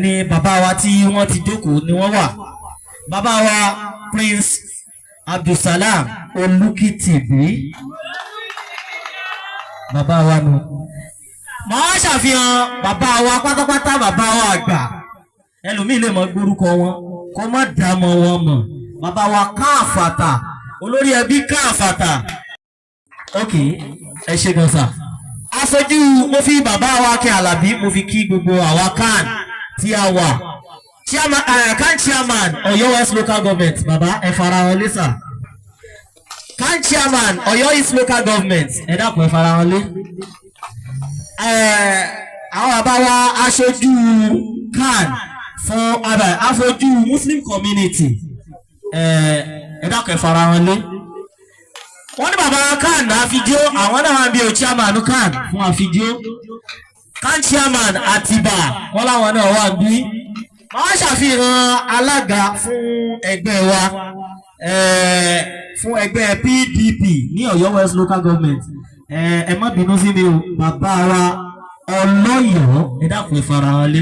ni bàbá wa tí wọ́n ti jókòó ni wọ́n wà. Bàbá wa Prince Abdulsalam Olùkìtìbí, bàbá wa nù. Màá ṣàfihàn bàbá wa pátápátá, bàbá wa àgbà. Ẹlòmíì lè mọ gbórúkọ wọn kó má dààmú wọn mọ̀. Bàbá wa Káàfàtà, olórí ẹbí Káàfàtà. Ok, ẹ ṣe gan sir. Aṣojú, mo fi bàbá wa Akin Àlàbí, mo fi kí gbogbo àwa CAN tí a wà. Chairman, CAN chairman, Ọ̀yọ́ West Local Government, bàbá, ẹ fara wọn lé sir. CAN chairman, Ọ̀yọ́ East Local Government, ẹ dákun, ẹ fara wọn lé. Àwọn bàbá wa aṣojú CAN fún aṣojú Muslim community, ẹ dákun, ẹ fara wọn lé. Wọ́n ní bàbá CAN àfijó, àwọn náà wà bí o. Chairman CAN fún àfijó, CAN chairman Àtìbà, wọ́n láwọn náà wà bí. Wọ́n ṣàfihàn alága fún ẹgbẹ́ wa, fún ẹgbẹ́ PDP ní Ọ̀yọ́ West Local Government. Ẹ má bínú sí mi o, bàbá wa Ọlọ́yọ̀ọ́, ẹ dákun, ẹ fara wọn lé.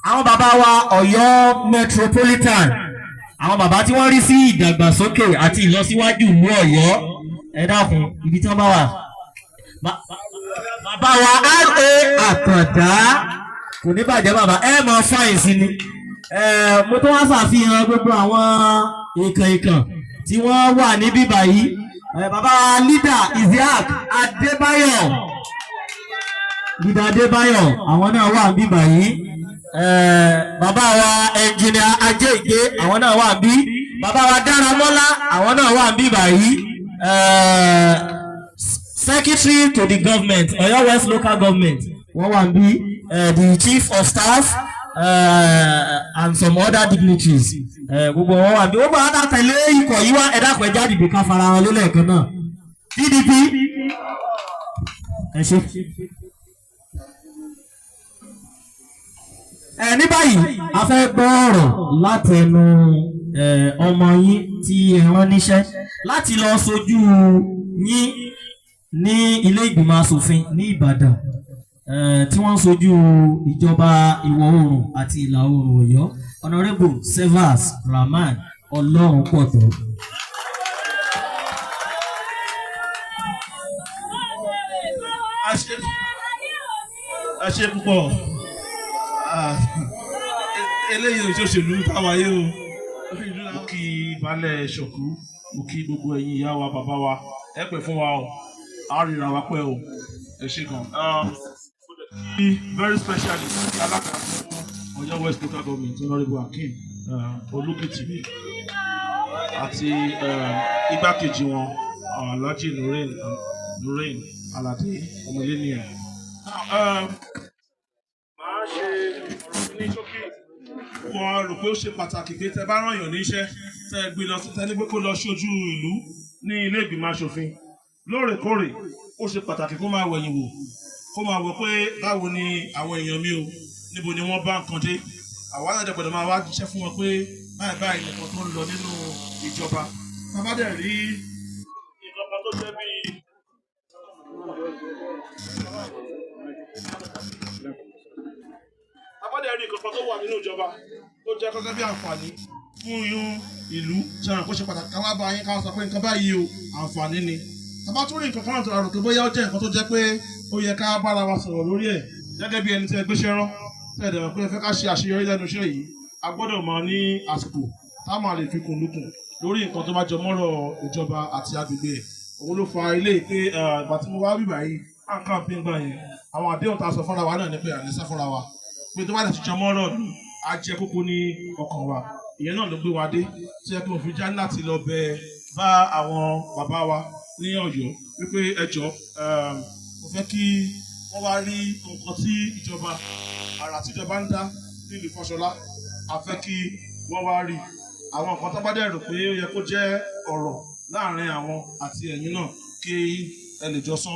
Àwọn bàbá wa Ọ̀yọ́ Metropolitan, àwọn bàbá tí wọ́n rí sí ìdàgbàsókè àti ìlọsíwájú ìlú Ọ̀yọ́, ẹ dákun, ibi tí wọ́n bá wà. Bàbá wa R.A. Àtàndá, kò ní bàjẹ́ bàbá, ẹ mọ fáìn sí ni. Mo tó wá ṣàfihàn gbogbo àwọn ìkàn ìkàn tí wọ́n wà níbí báyìí. Bàbá wa leader Isiaq Adébáyọ̀, leader Adébáyọ̀, àwọn náà wà níbí báyìí. Bàbá wa engineer Ajéìgbé, àwọn náà wà níbí. Bàbá wa Dáramọ́lá, àwọn náà wà níbí báyìí. Secretary to the government, Ọ̀yọ́ West Local Government, wọ́n wà níbí. The chief of staff and some other dignitaries, gbogbo wọn wà níbí. Gbogbo àwọn àtẹ̀lé ikọ̀ yìí wá, ẹ dákun, ẹ jáde bí ká fara wọn lélẹ̀ kan náà. PDP, ẹ ṣe. Ẹ ní báyìí, a fẹ́ gbọ́ ọ̀rọ̀ látẹnu ọmọ yín tí ẹ rán níṣẹ́ láti lọ sojú yín ní ilé ìgbìmọ̀ asòfin ní Ìbàdàn, tí wọ́n ń sojú ìjọba ìwọ̀ oòrùn àti ìlà oòrùn Ọ̀yọ́, Honourable Sevas Rahman Ọlọ́run pọ̀ tó. Ẹ ṣe púpọ̀. Eléyìí ò ṣòṣèlú táwa yé o. Mo kí baálẹ̀ Ṣọ̀kú, mo kí gbogbo ẹ̀yin ìyá wa, bàbá wa, ẹ pẹ́ fún wa o, a ríra wa pẹ́ o, ẹ ṣe gan. Kí very specially alága fún Ọ̀yọ́ West Local Government, Honourable Akeem Olúkìtìbí, àti igbákejì wọn, Alhaji Nurain Alade ọmọlẹ́nìyàn. Màá ṣe ọ̀rọ̀ ní ṣókí. Wọ́n rò pé ó ṣe pàtàkì pé tẹ bá rán èèyàn níṣẹ́, tẹ gbé lọ sí, tẹ ní pé kó lọ ṣojú ìlú ní ilé ìgbìmọ̀ asòfin lóòrèkóòrè, ó ṣe pàtàkì kó máa wẹ̀yìn wò, kó máa wò pé báwo ni àwọn èèyàn mi o, níbo ni wọ́n bá nǹkan dé. Àwa náà dẹ̀ gbọ́dọ̀ máa wá jíṣẹ́ fún wọn pé báyìí báyìí nìkan tó ń lọ nínú ìjọba. Tá bá dẹ̀ rí nǹkan kan tó jẹ́ bíi abọ́dẹ̀ rí nǹkan kan tó wà nínú ìjọba tó jẹ́ kọ́kẹ́ bí àǹfààní fún yún ìlú, ṣe hàn kó ṣe pàtàkì ká wá bá yín, ká sọ pé nǹkan báyìí o, àǹfààní ni. Tàbá tún rí nǹkan kan náà tó rò pé bóyá ó jẹ́ nǹkan tó jẹ́ pé ó yẹ ká bára wa sọ̀rọ̀ lórí ẹ̀ gẹ́gẹ́ bí ẹni tí ẹ gbéṣẹ́ rán, tí ẹ dẹ̀rọ̀ pé ẹ fẹ́ ká ṣe àṣeyọrí lẹ́nu iṣẹ́ yìí, a gbọ́dọ̀ máa ní àsìkò tá a máa lè fi kùn lukùn lórí nǹkan tó bá jọ mọ́rọ̀ ìjọba àti agbègbè ẹ̀. Òun ló fa ilé pé ìgbà tí mo wá bíbà yìí, à ń kàǹpé gbà yẹn, àwọn àdéhùn tá a sọ fúnra wa náà ni pé àní sá fúnra wa pé tó bá lè ti jọ mọ́rọ̀ lù á jẹ́ kókó ní ọkàn wa. Ìyẹn náà ló gbé wa dé tí ẹ kí mo fi já láti lọ bẹ bá àwọn bàbá wa ní Ọ̀yọ́ wípé ẹ jọ̀ọ́, mo fẹ́ kí wọ́n wá rí nǹkan tí ìjọba, àrà tíjọba ń dá nílùú Fáṣọlá, a fẹ́ kí wọ́n wá rí àwọn nǹkan tó bá dẹ̀ rò pé ó yẹ kó jẹ́ ọ̀rọ̀ láàrin àwọn àti ẹ̀yin náà kí ẹ lè jọ sọ.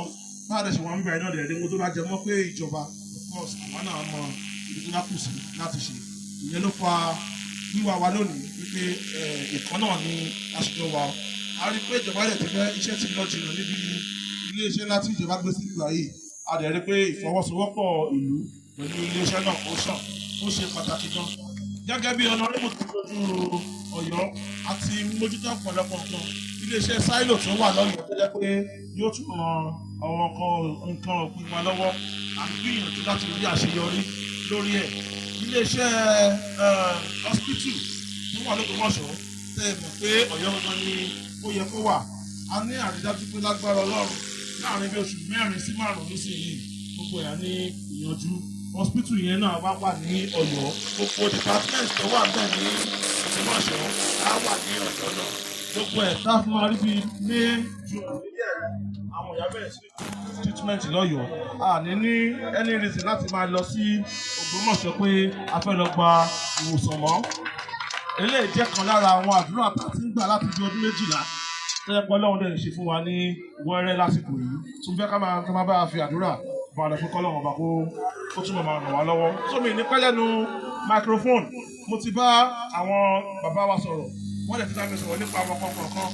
Bá a dẹ̀ ṣe wà ń bẹ̀rẹ̀ náà dẹ̀ rí mo tó bá jẹ mọ́ pé ìjọba, of course, àwọn náà mọ ibi tó bá kù sí láti ṣe. Ìyẹn ló fa wíwá wa lónìí wípé ìkan náà ni aṣojú wa. A rí i pé ìjọba dẹ̀ ti fẹ́ iṣẹ́ ti lọ jìnnà níbi ilé iṣẹ́ ńlá tí ìjọba gbé sí ìgbà yìí. A dẹ̀ rí i pé ìfọwọ́sowọ́pọ̀ ìlú Pẹ̀lú iléeṣẹ́ náà, ó sàn, ó ṣe pàtàkì gan. Gẹ́gẹ́ bí honourable tó lójú Ọ̀yọ́ àti mójútó ọ̀pọ̀lọpọ̀ nǹkan, iléeṣẹ́ silo tó wà lọ́yọ̀ọ́ tó jẹ́ pé yóò tún ran àwọn nǹkan ọ̀gbìn wa lọ́wọ́, à ń gbìyànjú láti rí àṣeyọrí lórí ẹ̀. Iléeṣẹ́ hospital tó wà lÓgbómọ̀ṣọ́, tẹ́ ẹ mọ̀ pé Ọ̀yọ́ gangan ni ó yẹ kó wà, a ní àrídájú pé lágbára Ọlọ́run, láàrin bí oṣù 4 sí 5 nísìnyìí, gbogbo ẹ̀ á ní ìyanjú. Hospital yẹn náà wá wà ní Ọ̀yọ́, gbogbo department tó wà bẹ́ẹ̀ ní Ògbómọ̀ṣọ́ á wà ní Ọ̀yọ́ náà. Gbogbo ẹ̀ tá a fún wa rí bíi May, June, àwọn ìyá bẹ̀rẹ̀ sí treatment lọ́yọ̀ọ́, a ní any reason láti máa lọ sí Ògbómọ̀ṣọ́ pé a fẹ́ lọ gba ìwòsàn mọ́. Eléyìí jẹ́ kan lára àwọn àdúrà tá a ti ń gbà láti bí ọdún 12 tó yẹ pé Ọlọ́run dẹ̀ ṣe fún wa ní wẹ́rẹ́ lásìkò yìí. Tó ń fẹ́ ká máa bá a fi àdúrà bá a lọ pé kọ́lọ́run ọba kó túbọ̀ máa ràn wá lọ́wọ́. Sómi ní pẹ́lẹ́nu microphone, mo ti bá àwọn bàbá wa sọ̀rọ̀, wọ́n lè ti bá mi sọ̀rọ̀ nípa àwọn kọ̀ọ̀kan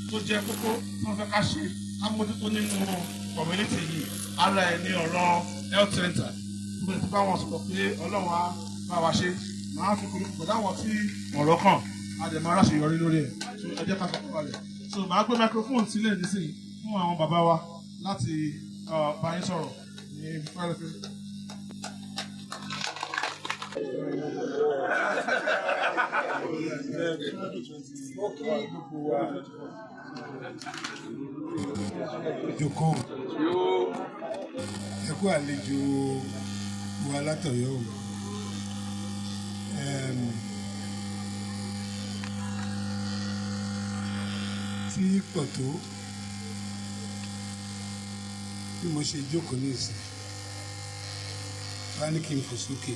tó jẹ́ kókó tí wọ́n fẹ́ ká ṣe, ká mójútó nínú community yìí. Ara ẹ̀ ní ọ̀rọ̀ health center. Mo ti bá wọn sọ̀rọ̀ pé Ọlọ́run á bá wa ṣe. Màá fi kúrú pẹ̀lú àwọn tí ọ̀rọ̀ kàn, á dẹ̀ máa ráṣeyọrí lórí ẹ̀. So ẹ jẹ́ ká fọkàn balẹ̀. So màá gbé microphone sílẹ̀ nísìnyí fún àwọn bàbá wa láti bá yín sọ̀rọ̀ ní fẹ́rẹ́fẹ́. Mo kí gbogbo wa jókòó, ẹ kú àlejò wa látọ̀yọ́ o. Tí pọ̀ tó bí mo ṣe jókòó ní ìsìn bá ní kí n fò sókè,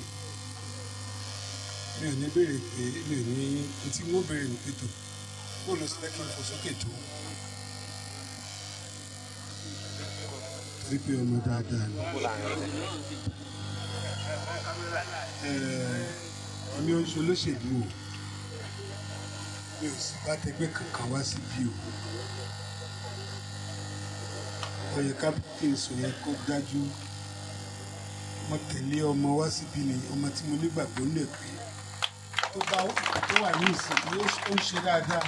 mi ò ní béèrè pé mi ò ní tí mo béèrè ní pẹ̀tọ̀ bó lọ sí fẹ́ kí n fò sókè tó, torí pé ọmọ dáadáa ni. Èmi ò ń ṣe olóṣèlú o, mi ò sì bá tẹgbẹ́ kankan wá síbí o. Ó yẹ ká kí n sọ yẹn kó dájú. Mo tẹ̀lé ọmọ wá síbí ni, ọmọ tí mo nígbàgbọ́ nílẹ̀ pé tó bá tó wà ní ìsìn ó ń ṣe dáadáa.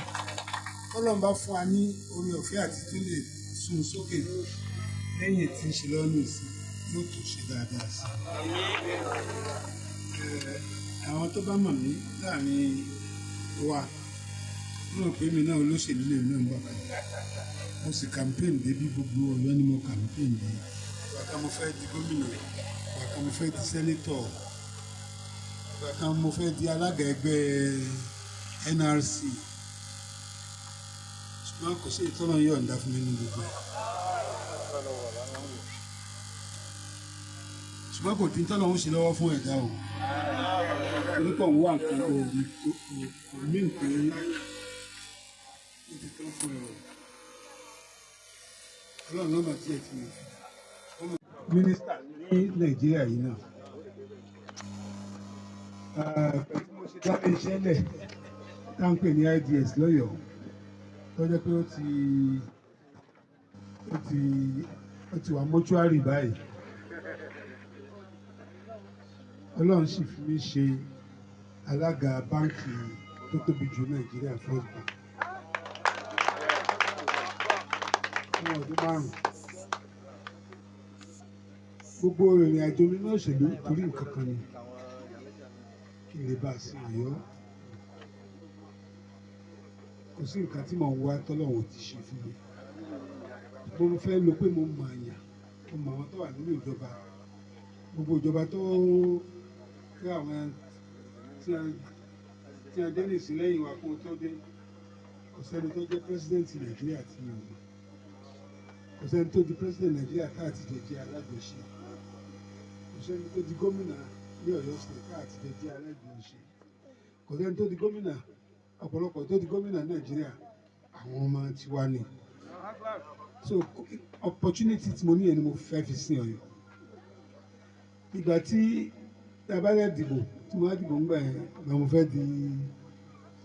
Tọ́lọ́run bá fún wa ní orí ọ̀fẹ́ àti tó lè sún sókè lẹ́yìn tí ń ṣe lọ́nà ìsìn, yóò tún ṣe dáadáa sí i. Àwọn tó bá mọ̀ mí láàrin wa wọ́n rò pé mi náà olóṣèlú lèmi náà ń bọ̀ kan. Mo sì campaign débi, gbogbo Ọ̀yọ́ ni mo campaign dé. Ìgbà kan mo fẹ́ di gómìnà, ìgbà kan mo fẹ́ di senator, ìgbà kan mo fẹ́ di alága ẹgbẹ́ NRC, ṣùgbọ́n kò sí ìtọ́nà yọ̀ǹda fún mi ní gbogbo ẹ̀. Ṣùgbọ́n kò dín tọ́lọ́ ń ṣe lọ́wọ́ fún ẹ̀dá o, torí pọ̀ ń wá nǹkan o kò mí pé ó ti tán fún ẹ o. Ọlọ́run ló mọ̀ díẹ̀ tí mo fi mínísítà ní Nàìjíríà yìí náà. Pẹ̀lú mo ṣe dá iṣẹ́ lẹ̀ tá ń pè ní IDS lọ́yọ̀ọ́, tó jẹ́ pé ó ti wà mọ́ṣúárì báyìí, Ọlọ́run sì fi mí ṣe alága báńkì tó tóbi jù Nàìjíríà, First Bank, fún ọdún 5. Gbogbo ìrìn àjò mi ní òṣèlú, torí nǹkan kan ni, kí n lè bá a sin Ọ̀yọ́. Kò sí nǹkan tí mò ń wá tọ́lọ́run ò ti ṣe fún mi. Mo fẹ́ lo pé mo mọ̀ àyàn, mo mọ̀ àwọn tó wà nínú ìjọba, gbogbo ìjọba tó tí àwọn tí a dé nìsín lẹ́yìn wa kó tó dé. Kò sẹ́ni tó jẹ́ president Nàìjíríà tí mi ò mọ̀, kò sẹ́ni tó di president Nàìjíríà tá àti jẹjẹ alájọṣe, kò sẹ́ni tó di gómìnà ní Ọ̀yọ́ State tá àti jẹjẹ alájọṣe, kò sẹ́ni tó di gómìnà, ọ̀pọ̀lọpọ̀ tó di gómìnà Nàìjíríà, àwọn ọmọ tiwa ni. So opportunity tí mo ní yẹn ni mo fẹ́ fi sin Ọ̀yọ́. Ìgbà tí a bá yẹ dìbò, tí mo bá dìbò ńgbà yẹn, ìgbà mo fẹ́ di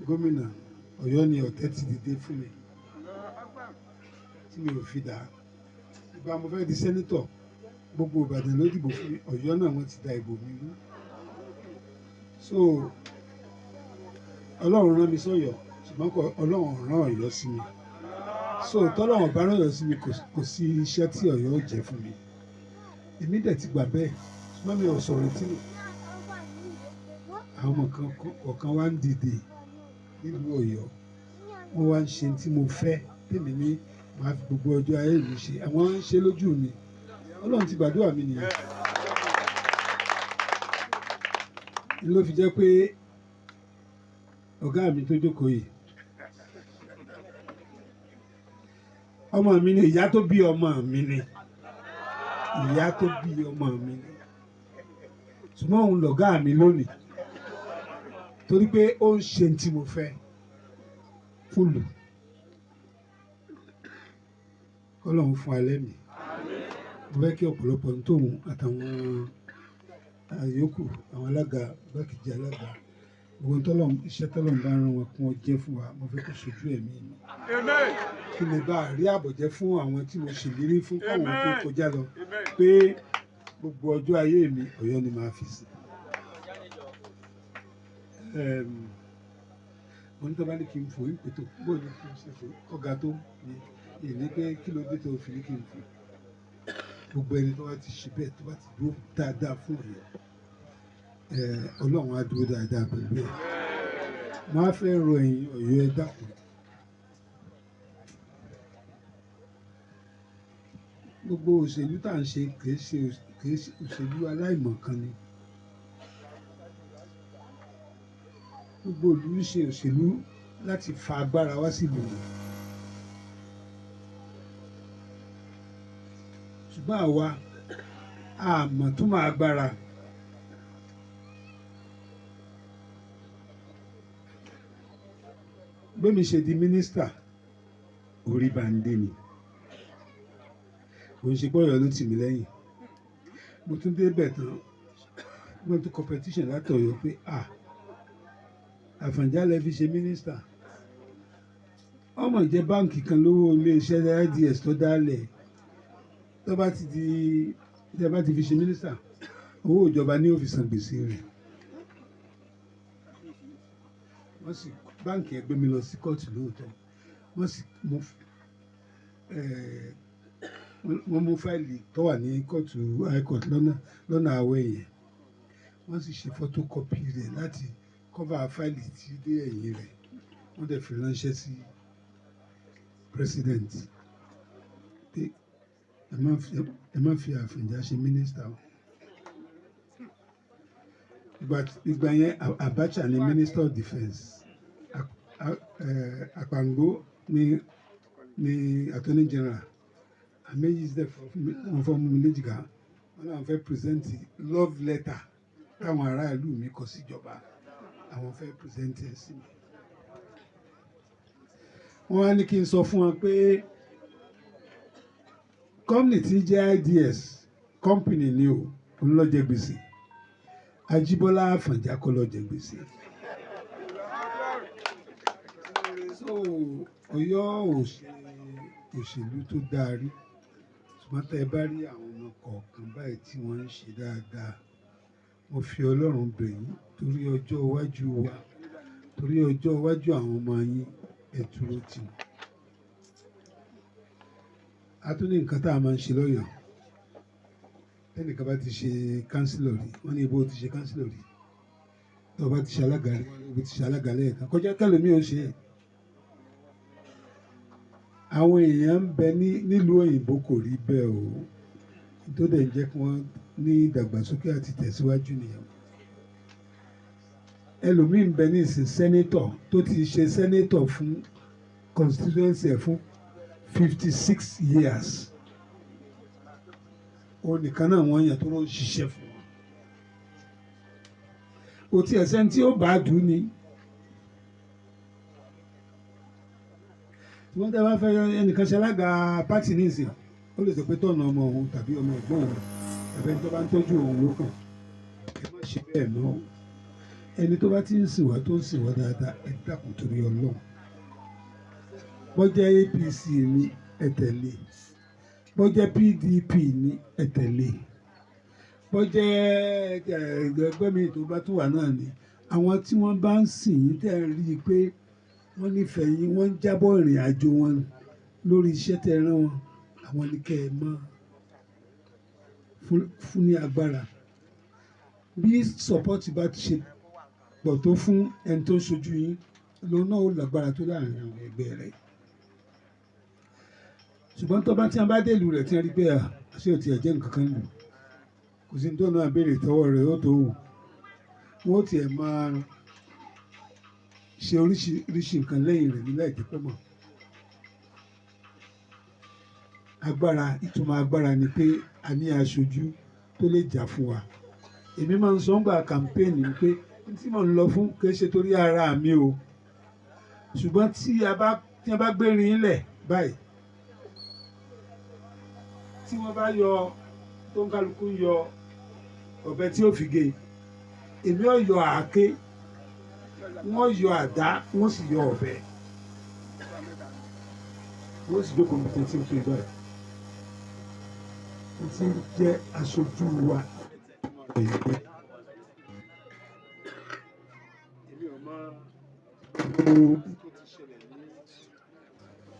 gómìnà Ọ̀yọ́ ni ọ̀tẹ̀ ti dìde fún mi tí mi ò fi dà á. Ìgbà mo fẹ́ di senator Gbogbo Ìbàdàn ló dìbò fún mi, Ọ̀yọ́ náà wọ́n ti da ìbò mi rú. So Ọlọ́run rán mi sọ́yọ́, ṣùgbọ́n kò Ọlọ́run rán Ọ̀yọ́ sí mi. So tọ́lọ́run bá rán Ọ̀yọ́ sí mi, kò sí iṣẹ́ tí Ọ̀yọ́ ó jẹ́ fún mi. Èmi dẹ̀ ti gbà bẹ́ẹ̀, ṣùgbọ́n mi ò sọ̀rọ̀ tí àwọn ọmọ kọ̀ọ̀kan wá ń dìde nílùú Ọ̀yọ́, wọ́n wá ń ṣe tí mo fẹ́ tèmi ní màá fi gbogbo ọjọ́ ayé mi ṣe, àwọn ń ṣe lójú mi. Ọlọ́run ti gbàdúrà mi nìyẹn. Ló fi jẹ́ pé ọ̀gá mi tó jókòó yìí, ọmọ mi ni, ìyá tó bí ọmọ mi ni, ìyá tó bí ọmọ mi ni, ṣùgbọ́n òun lọ̀gá mi lónìí torí pé ó ń ṣe tí mo fẹ́ fúlù. Kọ́lọ́run fún alẹ́ mi. Mo fẹ́ kí ọ̀pọ̀lọpọ̀ ní tòun àtàwọn àyókù, àwọn alága, igbákejì alága, gbogbo tọ́lọ́run, iṣẹ́ tọ́lọ́run bá rán wọn kí wọ́n jẹ́ fún wa, mo fẹ́ kó ṣojú ẹ̀mí mi. Kí lè bá rí àbọ̀jẹ́ fún àwọn tí mo ṣèlérí fún káwọn tó kọjá lọ pé gbogbo ọjọ́ ayé mi Ọ̀yọ́ ni màá fi sí. Mo ní tó bá ní kí n fò ìpètò, bó ní kí n ṣe fò ọ̀gá tó ní ìní pé kí ló dé tó fi ní kí n fò. Gbogbo ẹni tó bá ti ṣe bẹ́ẹ̀, tó bá ti dúró dáadáa fún Ọ̀yọ́, Ọlọ́run á dúró dáadáa pẹ̀lú ẹ̀. Mo á fẹ́ rọ ẹ̀yin Ọ̀yọ́, ẹ dákun. Gbogbo òṣèlú tá à ń ṣe kì í ṣe òṣèlú aláìmọ̀kan ni. Gbogbo ìlú ń ṣe òṣèlú láti fa agbára wá sílùú wọn. Ṣùgbọ́n àwa a mọ̀ tó máa agbára. Gbémi ṣe di mínísítà, orí bá ń dé ni. Kò ń ṣe pé Ọ̀yọ́ ló tì mí lẹ́yìn. Mo tún dé bẹ̀ tán, mo tún competition látọ̀yọ́ pé Àfọ̀njá lẹ fi ṣe mínísítà. Ọmọ ìjẹ́ báǹkì kan lówó iléeṣẹ́ IDS tó dálẹ̀. Tó bá ti di, tí ẹ bá ti fi ṣe mínísítà, owó ìjọba ní ó fi san gbèsè rẹ̀. Wọ́n sì báǹkì ẹ gbé mi lọ sí kóòtù lóòótọ́. Wọ́n sì mú, wọ́n mú fáìlì tó wà ní kóòtù high court lọ́nà àwẹ̀ yẹn. Wọ́n sì ṣe photocopy rẹ̀ láti cover fáìlì tí ó dé ẹ̀yìn rẹ̀. Wọ́n dẹ̀ fi ránṣẹ́ sí president pé ẹ má fi Àfọ̀njá ṣe mínísítà o. Ìgbà yẹn Abacha ni minister of defence, Àpàǹgó ni attorney general. Àméjì dẹ̀ wọ́n fọ́ mú mi léjìká, wọ́n náà fẹ́ present love letter táwọn aráàlú mi kọ síjọba, àwọn fẹ́ present ẹ̀ sí mi. Wọ́n wá ní kí n sọ fún wọn pé company tí jẹ́ IDS company ni o, òun ló jẹ gbèsè. Ajíbọ́lá Àfọ̀njá kọ́ ló jẹ gbèsè. So Ọ̀yọ́ ò ṣe òṣèlú tó dáa rí, ṣùgbọ́n tẹ́ ẹ bá rí àwọn ọmọ kọ̀ọ̀kan báyìí tí wọ́n ń ṣe dáadáa, mo fi Ọlọ́run bẹ̀ yín torí ọjọ́ iwájú wa, torí ọjọ́ iwájú àwọn ọmọ yín, ẹ dúró tì wọ́n. A tún ní nǹkan tá a máa ń ṣe lọ́yọ̀ọ́. Tẹ́nìkan bá ti ṣe kánsílọ̀ rí, wọ́n ní ibo ti ṣe kánsílọ̀ rí. Tó bá ti ṣe alága rí, wọ́n ní ibo ti ṣe alága lẹ́ẹ̀kan. Kọjá kẹ́lòmíì ó ṣe é. Àwọn èèyàn ń bẹ nílùú òyìnbó kò rí bẹ́ẹ̀ o. Tó dẹ̀ ń jẹ́ kí wọ́n ní ìdàgbàsókè àti tẹ̀síwájú nìyẹn. Ẹlòmíì ń bẹ ní ìsìn sẹ́nétọ̀ tó ti ṣe sẹ́nétọ̀ fún constituency ẹ̀ fún 56 years. Òun nìkan náà wọ́n yàn tó ló ń ṣiṣẹ́ fún wọn. Kò tiẹ̀ sẹ́ni tí ó bá dùn ni. Tí wọ́n tẹ́ bá fẹ́ ẹnìkan ṣe alága pátì ní ìsìn, ó lè sọ pé tọ̀nà ọmọ òun tàbí ọmọ ẹ̀gbọ́n òun tàbí ẹni tó bá ń tọ́jú òun ló kàn. Ẹ má ṣe bẹ́ẹ̀ mọ́. Ẹni tó bá ti ń sìn wá tó ń sìn wá dáadáa, ẹ dákun torí Ọlọ́run. Bó jẹ́ APC ni ẹ tẹ̀lé, Bó jẹ́ PDP ní, ẹ tẹ̀lé. Bó jẹ́ ẹgbẹ́ mi tó bá tún wà náà ni, àwọn tí wọ́n bá ń sìn yín, tẹ́ ẹ rí i pé wọ́n nífẹ̀ẹ́ yín, wọ́n ń jábọ̀ ìrìn àjò wọn lórí iṣẹ́ tẹ́ ẹ rán wọn, àwọn ni kẹ́ ẹ mọ́ fún ní agbára. Bí support bá ti ṣe pọ̀ tó fún ẹni tó ń ṣojú yín, lòun náà ó lágbára tó láàrin àwọn ẹgbẹ́ rẹ̀. Ṣùgbọ́n tó bá tí a bá dé ìlú rẹ̀, tí a rí pé àṣé ò tiẹ̀ jẹ́ nǹkan kan lù, kò sí ní tó náà béèrè tọwọ́ rẹ̀ ó tó wù, wọ́n ó tiẹ̀ máa ṣe oríṣiríṣi nǹkan lẹ́yìn rẹ̀ ní láì jẹ́ pọ̀ mọ́. Agbára, ìtumọ̀ agbára ni pé a ní aṣojú tó lè jà fún wa. Èmi máa ń sọ ńgbà campaign pé n tí mò ń lọ fún kì í ṣe torí ara mi o, ṣùgbọ́n tí a bá gbérin lẹ̀ báyìí, tí wọ́n bá yọ, tó ń kálukú yọ ọ̀bẹ tí ó fi gé, èmi ò yọ àáké, wọ́n yọ àdá, wọ́n sì yọ ọ̀bẹ, wọ́n sì jókòó níbi tí ń pè báyìí tí ń jẹ́ aṣojú wa. Èyí pé èmi ò mọ gbogbo tó ti ṣẹlẹ̀ ní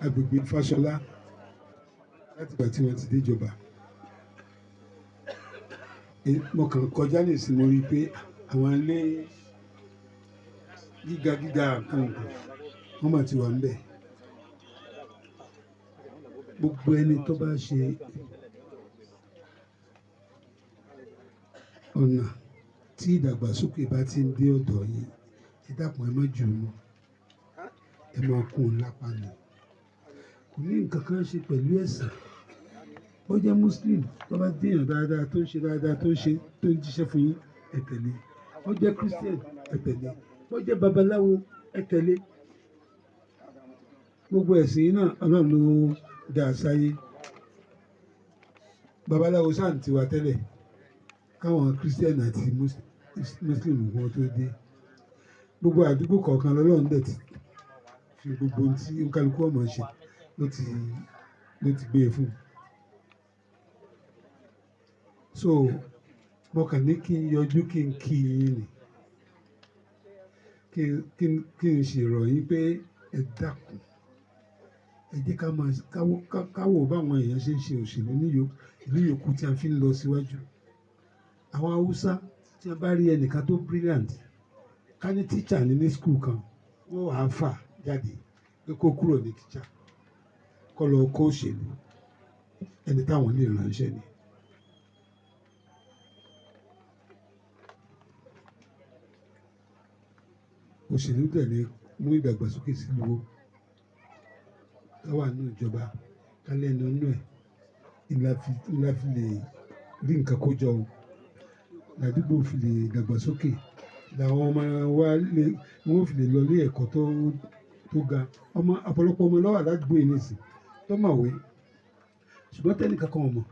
agbègbè Fáṣọlá láti ìgbà tí wọ́n ti déjọba. Mo kàn kọjá nísìnyí, mo rí i pé àwọn ilé gíga gíga nǹkan nǹkan wọ́n mà ti wà ńbẹ̀. Gbogbo ẹni tó bá ṣe ọ̀nà tí ìdàgbàsókè bá ti ń dé ọ̀dọ̀ yín, ẹ dákun, ẹ má jù ú nù, ẹ máa kún un lápá ni. Kò ní nǹkan kan ṣe pẹ̀lú ẹ̀sìn. Bó jẹ́ Muslim, tó bá déèyàn dáadáa, tó ń ṣe dáadáa, tó ń ṣe, tó ń jíṣẹ́ fún yín, ẹ tẹ̀lé. Bó jẹ́ Christian, ẹ tẹ̀lé. Bó jẹ́ babaláwo, ẹ tẹ̀lé. Gbogbo ẹ̀sìn yìí náà, Ọlọ́run ló dá a sáyé. Babaláwo sáà ń tiwa tẹ́lẹ̀ káwọn Christian àti Muslim wọn tó dé. Gbogbo àdúgbò kọ̀ọ̀kan lọ́lọ́run dẹ̀ ti fi gbogbo ohun tí kálukú ọmọ ṣe ló ti gbé e fún un. So mo kàn ní kí n yọjú, kí n kí yín ni, kí n sì rọ̀ yín pé ẹ dákun, ẹ jẹ́ ká máa káwò báwọn èèyàn ṣe ń ṣe òṣèlú ní ìlú yòókù tí a fi ń lọ síwájú. Àwọn Haúsá, tí a bá rí ẹnìkan tó brilliant, ká ní teacher ní school kan, wọ́n wàá fà jáde pé kó kúrò ní teacher, kó lọ kó òṣèlú, ẹni táwọn lè ránṣẹ́ ni. Òṣèlú tẹ̀lé mú ìdàgbàsókè sílùú, ká wà nínú ìjọba, ká lẹ́nu nínú ẹ̀ ńlá fi lè rí nǹkan kó jọ o, làdúgbò fi lè dàgbàsókè, làwọn ọmọ wa lè wọ́n fi lè lọ ilé ẹ̀kọ́ tó ga. Ọmọ, ọ̀pọ̀lọpọ̀ ọmọ ló wà ládùúgbò yìí nísìn tó mọ̀wé, ṣùgbọ́n tẹ́nìkan kan ò mọ̀.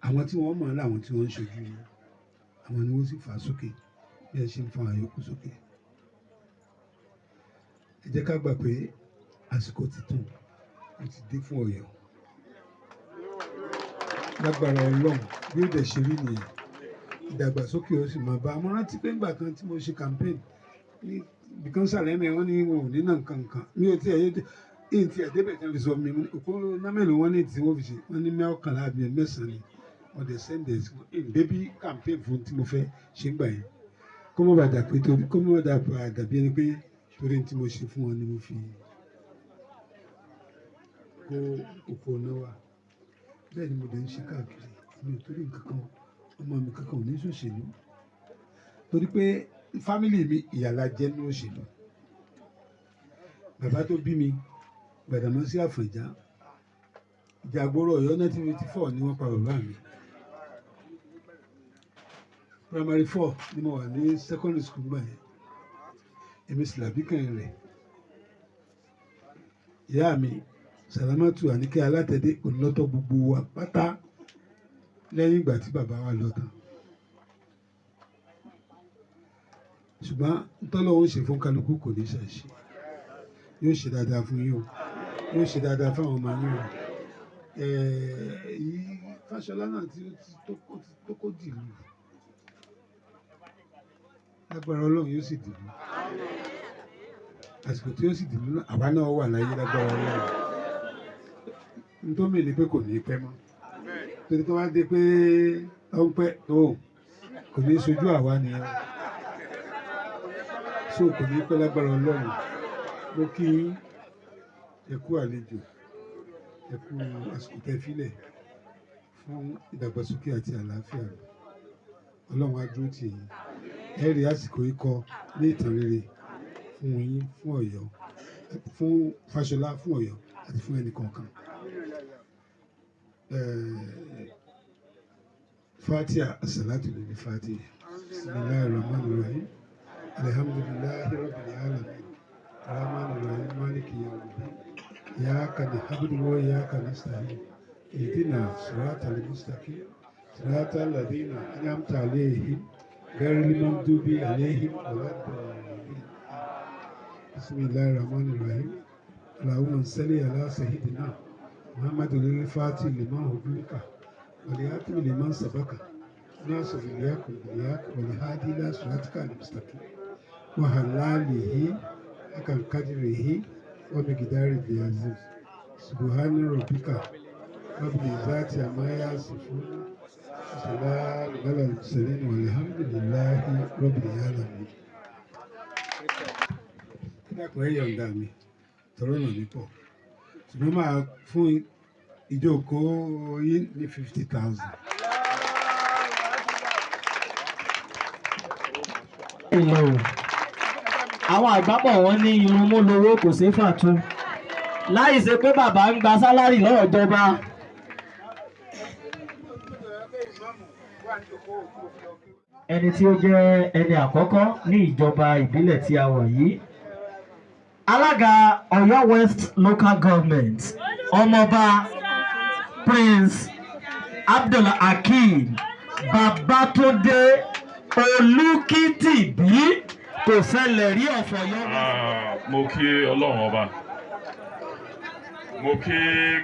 Àwọn tí wọ́n mọ̀ láwọn tí wọ́n ń ṣojú yìí, àwọn ni wọ́n sì fà á sókè bí ẹ ṣe ń fa àwọn yòókù sókè. Ẹ jẹ́ ká gbà pé àsìkò tuntun ó ti dé fún Ọ̀yọ́ lágbára Ọlọ́run. Bí ó dẹ̀ ṣe rí nìyẹn, ìdàgbàsókè ó sì máa bá a. Mo rántí pé ńgbà kan tí mo ṣe campaign ní ibìkan sàlẹ̀ mẹ́, wọ́n ní wọn ò ní náà nǹkan nǹkan. Mi ò tiẹ̀ yé èyí tí ẹ̀ débẹ̀ tí wọ́n fi sọ mi òkú náà mélòó wọ́n ní tí wọ́n fi ṣe. Wọ́n ní 11 àbí 9 ni wọ́n dẹ̀ send ẹ̀ sí wọn. Débí campaign fún tí mo fẹ́ ṣe ń gbà yẹn, kó mọ̀ bá dà pé torí kó mọ̀ bá dàbí ẹni pé torí tí mo ṣe fún wọn ni mo fi kó òkú ọ̀nà wa. Bẹ́ẹ̀ ni mo dẹ̀ ń ṣe káàkiri. Mi ò torí nǹkan kan, ọmọ mi kankan ò ní ṣòṣèlú, torí pé family mi, ìyàlá jẹ́ ní òṣèlú. Bàbá tó bí mi, Gbàdàmọ́sí Àfọ̀njá, ìjàgbóró Ọ̀yọ́, 1954 ni wọ́n pa bàbá mi. Primary four ni mo wà ní secondary school gbà yẹn. Èmi sì làbí kan rẹ̀. Ìyá mi, Sàlámàtù Àníkẹ́ Alátẹ̀dé, olùlọ́tọ̀ gbogbo wa pátá lẹ́yìn ìgbà tí bàbá wa lọ tán. Ṣùgbọ́n ntọ́lọ́hún ṣe fún kálukú kò ní ṣàṣì. Yóò ṣe dáadáa fún yín o, yóò ṣe dáadáa fáwọn ọmọ yín o. Èyí Fáṣọlá náà tí ó ti tó kó dìlú, lágbára Ọlọ́run yóò sì dìlú. Àsìkò tí ó sì dìlú náà, àwa náà wà láyé lágbára Ọlọ́run. Nítorí ni pé kò ní pẹ́ mọ́, torí tó wá dé pé ó ń pẹ́ tó kò ní sojú àwa nìyẹn, so kò ní pẹ́ lágbára Ọlọ́run. Mo kí yín, ẹ kú àlejò, ẹ kú àsìkò tẹ́ fílẹ̀ fún ìdàgbàsókè àti àlàáfíà rẹ̀. Ọlọ́run á dúró tì yín, ẹ rí àsìkò yìí kọ ní ìtàn rere fún yín, fún Ọ̀yọ́, fún Fáṣọlá, fún Ọ̀yọ́ àti fún ẹnì kọ̀ọ̀kan. Fatiha asalatu lil Fatiha. Bismillahir Rahmanir Rahim. Alhamdulillahi Rabbil Alamin. Rahmanir Rahim. Maliki Yawmiddin. Iyyaka na'budu wa iyyaka nasta'in. Ihdina siratal mustaqim. Siratal ladhina an'amta alayhim ghayril maghdubi alayhim waladdallin. Bismillahir Rahmanir Rahim. Allahumma salli ala sayyidina Muhammadul Fatih lima ughliqa wal-khatimi lima sabaqa nasiril haqqi bil-haqqi wal-hadi ila siratikal mustaqim wa ala alihi haqqa qadrihi wa miqdarihi al-azim. Subhana rabbika rabbil izzati amma yasifun wa salamun alal mursalin walhamdulillahi rabbil alamin. Dákun, ẹ yọ̀ǹda mi, tọrọ náà ní pọ̀, ṣùgbọ́n máa fún ìjókòó yín ní 50,000. Ilẹ̀ o, àwọn àgbábọ̀ wọn ní irun mú lowó kò sí fàtú láì ṣe pé bàbá ń gba sálárì lọ́wọ́ ìjọba. Ẹni tí ó jẹ́ ẹni àkọ́kọ́ ní ìjọba ìbílẹ̀ tí a wà yìí, alága Ọ̀yọ́ West Local Government, ọmọọba Prince Abdulhakeem Babatunde Olùkìtìbí kò ṣẹlẹ̀ rí ọ̀fọ̀ yọ. Mo kí Ọlọ́run ọba, mo kí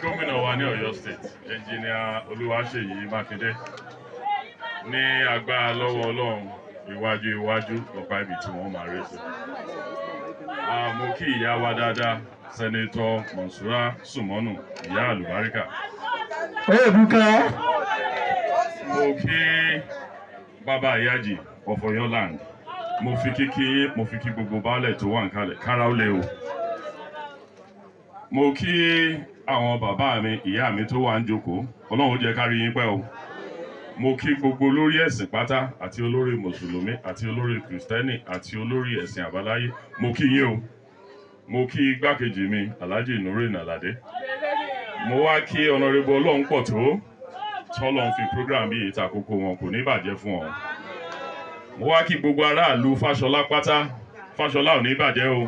gómìnà wa ní Ọ̀yọ́ State, Engineer Olúwaṣèyí Mákindé, ní agbára lọ́wọ́ Ọlọ́run, iwájú iwájú lọ́pàá ibi tí wọ́n máa rí sí. Mo kí ìyá wa dáadáa, Senator Monsura Sumonu, ìyá àlùbáríkà. Èbúkẹ́. Mo kí bàbá ìyájì of Ọ̀yọ́ land. Mo fi kíkí, mo fi kí gbogbo baálẹ̀ tó wà níkàlẹ̀, kára ó lé o. Mo kí àwọn bàbá mi, ìyá mi tó wà ń jókòó, Ọlọ́run ó jẹ́ ká rí yín pẹ́ o. Mo kí gbogbo olórí ẹ̀sìn pátá, àti olórí mùsùlùmí àti olórí kìrìsìtẹ́nì àti olórí ẹ̀sìn àbáláyé, mo kí yín o. Mo kí igbákejì mi, Alhaji Nureen Alade. Mo wá kí ọ̀nàrẹ́bù Ọlọ́run pọ̀ tó tọ́lọ́run fi program yìí ta kókó wọn, kò ní bàjẹ́ fún ọ. Mo wá kí gbogbo aráàlú Fáṣọlá pátá, Fáṣọlá ò ní bàjẹ́ o.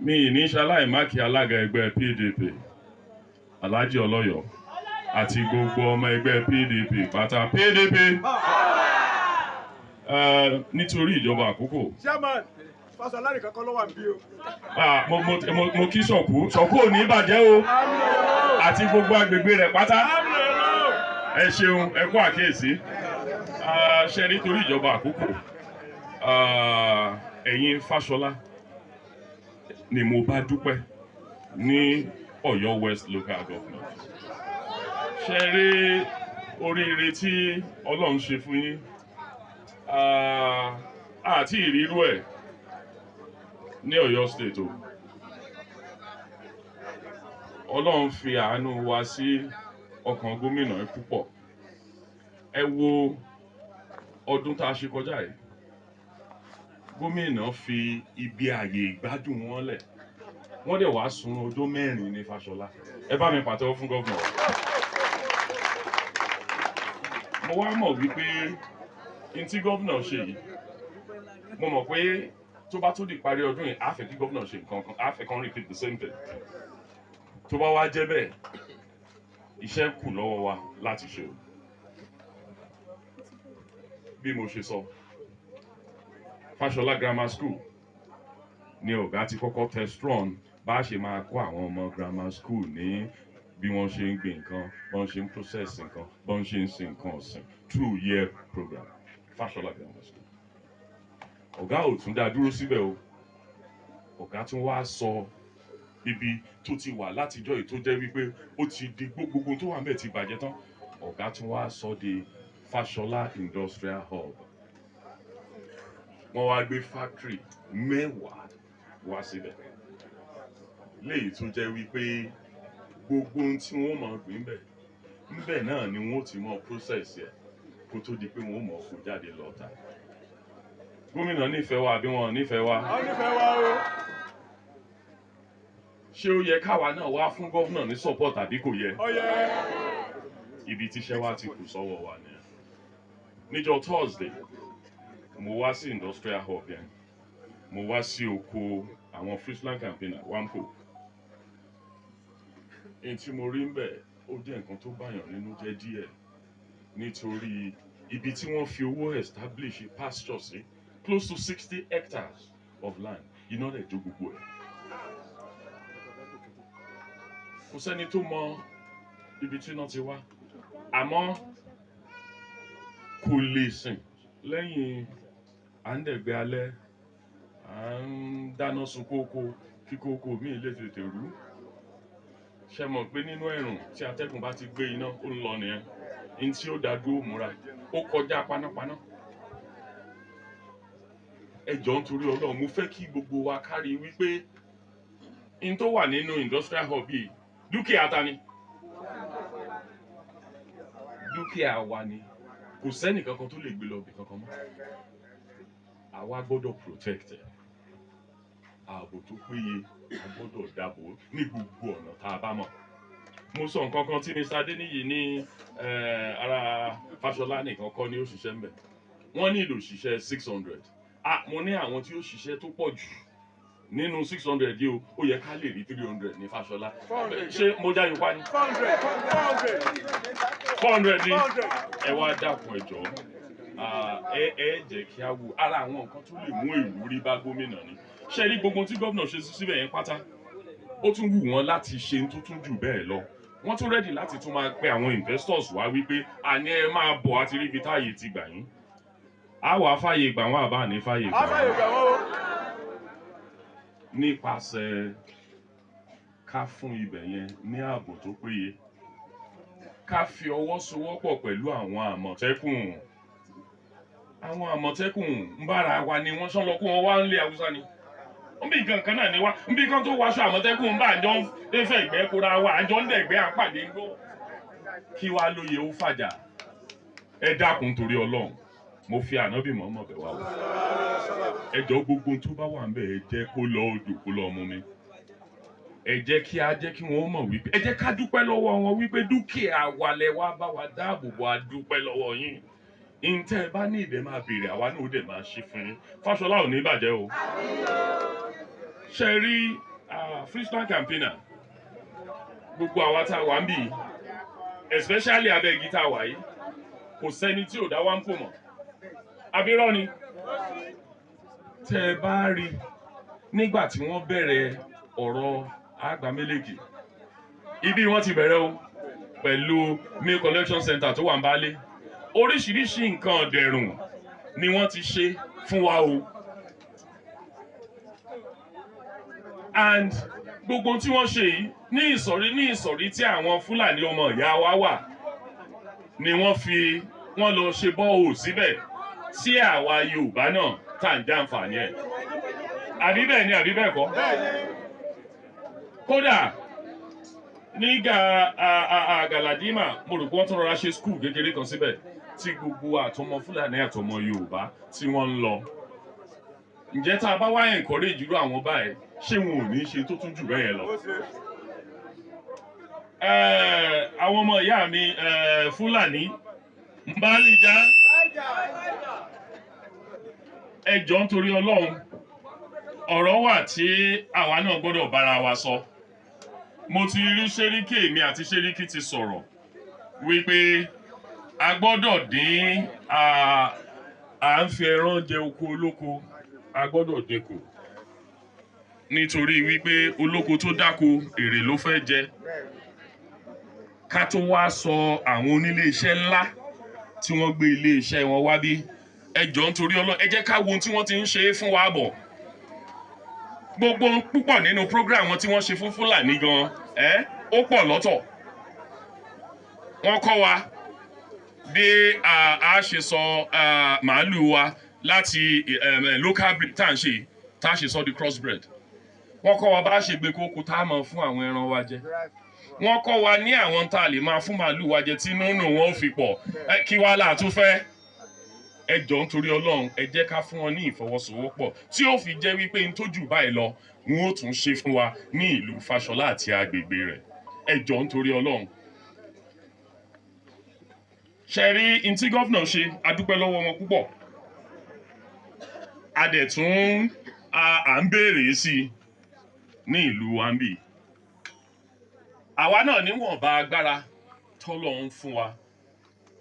Mi ì ní ṣaláì má kí alága ẹgbẹ́ PDP, Alhaji Ọlọ́yọ̀, àti gbogbo ọmọ ẹgbẹ́ PDP pátá. PDP nítorí ìjọba àkókò. Chairman, Fáṣọlá nìkan kọ́ ló wà níbí o. Mo kí Sọ̀kú, Sọ̀kú ò ní bàjẹ́ o, àti gbogbo agbègbè rẹ̀ pátá. Ẹ ṣeun, ẹ kú àkíyèsí. Ṣe nítorí ìjọba àkókò, ẹ̀yin Fáṣọlá ni mo bá dúpẹ́ ní Ọ̀yọ́ West Local Government. Ṣe rí oríire tí Ọlọ́run ṣe fún yín, àti ìrírú ẹ̀ ní Ọ̀yọ́ State o. Ọlọ́run fi àánú wa sí ọkàn gómìnà yìí púpọ̀. Ẹ wo ọdún tá a ṣe kọjá yìí, gómìnà fi ibi ààyè ìgbádùn wọn lẹ̀, wọ́n dẹ̀ wá sun ọjọ́ 4 ní Fáṣọlá. Ẹ bá mi pàtẹ́wọ́ fún gómìnà. Mo wá mọ̀ wípé n tí gómìnà ṣe yìí, mo mọ̀ pé tó bá tó di parí ọdún yìí, á fẹ́ kí gómìnà ṣe nǹkan kan, á fẹ́ kàn repeat the same thing. Tó bá wá jẹ́ bẹ́ẹ̀, iṣẹ́ kù lọ́wọ́ wa láti ṣe o. Bí mo ṣe sọ, Fáṣọlá Grammar School ni ọ̀gá ti kọ́kọ́ test run bá a ṣe máa kó àwọn ọmọ grammar school ní Bí wọ́n ṣe ń gbin nǹkan, bí wọ́n ṣe ń process nǹkan, bí wọ́n ṣe ń sin nǹkan ọ̀sìn through YEAP program, Fashola Grammar School. Ọ̀gá ò tún dá dúró síbẹ̀ o. Ọ̀gá tún wá sọ ibi tó ti wà látijọ́ yìí tó jẹ́ wípé ó ti di gbogbo tó wà ńbẹ̀ ti bàjẹ́ tán. Ọ̀gá tún wá sọ di Fashola Industrial Hub. Wọ́n wá gbé factory 10 wá síbẹ̀, léyìí tó jẹ́ wípé gbogbo ohun tí wọ́n máa gbìn bẹ̀ ńbẹ̀ náà ni wọ́n ti máa process ẹ̀ kó tó di pé wọ́n máa kó jáde lọ tà. Gómìnà nífẹ̀ẹ́ wa àbí wọn ò nífẹ̀ẹ́ wa? Wọ́n nífẹ̀ẹ́ wa o. Ṣé ó yẹ káwa náà wá fún gómìnà ní support àbí kò yẹ? Ó yẹ. Ibi tíṣẹ́ wa ti kù sọ́wọ́ wa nìyẹn. Níjọ́ Thursday, mo wá sí industrial hub yẹn, mo wá sí oko àwọn Friesland Campina WAMCO. Èyí tí mo rí ń bẹ̀, ó jẹ́ nǹkan tó báyàn nínú jẹ́ díẹ̀, nítorí ibi tí wọ́n fi owó establish pasture sí, close to 60 hectares of land, iná rẹ̀ jó gbogbo ẹ̀. Kò sẹ́ni tó mọ ibi tí iná ti wá, àmọ́ kò lè sìn lẹ́yìn à ń dẹ̀gbẹ́ alẹ́, à ń dáná sun kókó kí kókó míì lè tètè rú. Ṣe mọ̀ pé nínú ẹ̀rùn tí atẹ́gùn bá ti gbé iná, ó ń lọ nìyẹn ní tí ó dá dúró múra, ó kọjá panápaná. Ẹ jọ̀ọ́, nítorí Ọlọ́run, mo fẹ́ kí gbogbo wa kárí wípé n tó wà nínú industrial hub yìí, dúkìá ta ni? Dúkìá wa ni. Kò sẹ́nì kankan tó lè gbé lọ ibì kankan mọ́. Àwa gbọ́dọ̀ protect ẹ̀. Ààbò tó péye, a gbọ́dọ̀ dáàbò ní gbogbo ọ̀nà tá a bá mọ̀. Mo sọ nǹkan kan tí Mr. Adeniyi ní ara Fáṣọlá nìkan kọ́ ni ó ṣiṣẹ́ ń bẹ̀. Wọ́n ní ìlò òṣìṣẹ́ 600. Ah, mo ní àwọn tí ó ṣiṣẹ́ tó pọ̀ jù nínú 600 yìí o, ó yẹ ká lè rí 300 ní Fáṣọlá. Ṣé mo já yorùbá ni? 400, 400. 400 ni. Ẹ wá dákun, ẹ jọ̀ọ́, ẹ jẹ́ kí á wo ara àwọn nǹkan tó lè mú ìwúrí bá gómìnà ni. Ṣe rí gbogbo tí gómìnà ṣe síbẹ̀ yẹn pátá, ó tún wù wọ́n láti ṣe tó tún jù bẹ́ẹ̀ lọ. Wọ́n tún ready láti tún máa pe àwọn investors wá wípé àní ẹ máa bọ̀, àti ríbi táàyè ti gbà yín. Á wàá fàyè gbà wọ́n àbá ní fàyè gbà Á fàyè gbà wọ́n o. Nípasẹ̀ ká fún ibẹ̀ yẹn ní ààbò tó péye, ká fi ọwọ́ sowọ́pọ̀ pẹ̀lú àwọn Àmọ̀tẹ́kùn. Àwọn Àmọ̀tẹ́kùn ń bára wa ni wọ́n sán lọ kó wọn wá ń lé Haúsá ni ń bí nǹkan kan náà ni wá ń bí kan tó wáṣọ Àmọ̀tẹ́kùn ń bá àjọ ń fẹ́ ìgbẹ́ kóra wa, àjọ ń dẹ̀gbẹ́ àpàdé ń gbó kí wá lóye ó fàjà. Ẹ dákun, torí Ọlọ́run, mo fi ànábì mọ́mọ́ bẹ̀ wá o. Ẹ jọ̀ọ́, gbogbo tó bá wà ń bẹ̀, ẹ jẹ́ kó lọ odò kó lọ mú mi. Ẹ jẹ́ kí á jẹ́ kí wọ́n mọ̀ wípé ẹ jẹ́ ká dúpẹ́ lọ́wọ́ wọn wípé dúkìá wa lẹ wá bá wa dáàbò bò, a dúpẹ́ lọ́wọ́ yín. Ntẹ́ ẹ bá ní ìdẹ máa béèrè, àwa náà ó dẹ̀ máa ṣe fún yín. Fáṣọlá ò ní bàjẹ́ o. Ṣe rí Friesland Campina, gbogbo àwa tá a wà ń bì, especially abẹ́ igi tá a wà yìí, kò sẹ́ni tí ò dá wá ń kò mọ̀ abirọ́ ni. Tẹ́ ẹ bá rí nígbà tí wọ́n bẹ̀rẹ̀ ọ̀rọ̀ àgbàmẹ́lẹ́kì, ibi wọ́n ti bẹ̀rẹ̀ o pẹ̀lú milk collection center tó wà ń bálé, oríṣiríṣi nǹkan dẹ̀rùn ni wọ́n ti ṣe fún wa o. And gbogbo tí wọ́n ṣe yìí ní ìsọ̀rí ní ìsọ̀rí tí àwọn Fúlàní ọmọ ìyá wa wà ni wọ́n fi wọ́n lọ ṣe bọ́ọ̀ síbẹ̀ tí àwa Yorùbá náà tá à ń jàǹfààní ẹ̀. Àbí bẹ́ẹ̀ ni, àbí bẹ́ẹ̀ kọ́? Kódà nígbà Galadima, mo rò pé wọ́n tún rọra ṣe school kékeré kan síbẹ̀ tí gbogbo àtọmọ Fúlàní àtọmọ Yorùbá tí wọ́n ń lọ. Ǹjẹ́ tá a bá wá encourage irú àwọn báyìí, ṣé wọn ò ní ṣe tó tún jù bẹ́ẹ̀ lọ? Àwọn ọmọ ìyá mi Fúlàní ń bá lè já, ẹ jọ̀ọ́, nítorí Ọlọ́run, ọ̀rọ̀ wà tí àwa náà gbọ́dọ̀ bára wa sọ. Mo ti rí Ṣẹ́ríkì, èmi àti Ṣẹ́ríkì ti sọ̀rọ̀ wípé a gbọ́dọ̀ dín à ń fi ẹran jẹ oko olóko, a gbọ́dọ̀ dínkù, nítorí wípé olóko tó dáko, èrè ló fẹ́ jẹ. Ká tó wá sọ àwọn onílé iṣẹ́ ńlá tí wọ́n gbé ilé iṣẹ́ wọn wá bí. Ẹ jọ̀ọ́, nítorí Ọlọ́run, ẹ jẹ́ ká wo ohun tí wọ́n ti ń ṣe é fún wa bọ̀. Gbogbo púpọ̀ nínú program wọn tí wọ́n ṣe fún Fúlàní gan ẹ́, ó pọ̀ lọ́tọ̀. Wọ́n kọ́ wa bí a ṣe sọ màálù wa láti local breed tá à ń ṣe, tá a ṣe sọ di crossbred. Wọ́n kọ́ wa bá a ṣe gbé kókó tá a mọ̀ fún àwọn ẹran wa jẹ. Wọ́n kọ́ wa ní àwọn tá a lè máa fún màálù wa jẹ tí nínú wọn ó fi pọ̀. Kí wàá là tún fẹ́? Ẹ jọ̀ọ́, nítorí Ọlọ́run, ẹ jẹ́ ká fún wọn ní ìfọwọ́sowọ́pọ̀ tí ó fi jẹ́ wípé n tó jù báyìí lọ wọn ó tún ṣe fún wa ní ìlú Fáṣọlá àti agbègbè rẹ̀. Ẹ jọ̀ọ́, nítorí Ọlọ́run. Ṣe rí n tí governor ṣe, a dúpẹ́ lọ́wọ́ wọn púpọ̀. A dẹ̀ tún à ń béèrè sí i ní ìlú wa ń bì. Àwa náà níwọ̀nba agbára tọ́lọ́run fún wa,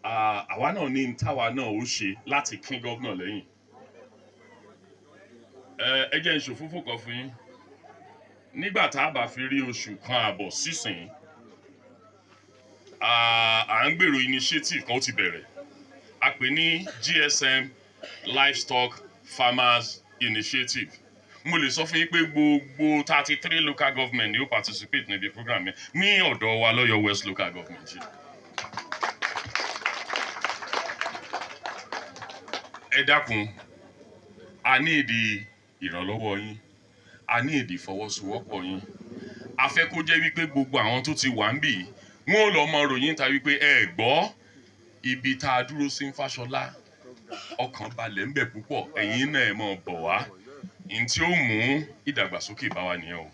àwa náà ní táwa náà ó ṣe láti kín governor lẹ́yìn. Ẹ jẹ́ n ṣòfófó kan fún yín. Nígbà tá a bá fi rí oṣù kan àbọ̀ sísìn, à ń gbèrò initiative kan, ó ti bẹ̀rẹ̀. A pè ní GSM Livestock Farmers Initiative. Mo lè sọ fún yín pé gbogbo 33 local government ni ó participate níbi program yẹn ní ọ̀dọ̀ wa lọ́yọ̀ West Local Government yìí. Ẹ dákun, a ní ìdí ìrànlọ́wọ́ yín, a ní ìdí ìfọwọ́sowọ́pọ̀ yín. A fẹ́ kó jẹ́ wípé gbogbo àwọn tó ti wà ń bì, wọn ò lọ mọ ròyìn ta wípé ẹ gbọ́, ibi tá a dúró sí ń Fáṣọlá, ọkàn balẹ̀ ń bẹ̀ púpọ̀. Ẹ̀yin náà, ẹ mọ̀ bọ̀ wá. N tí ó mú ìdàgbàsókè bá wa nìyẹn o.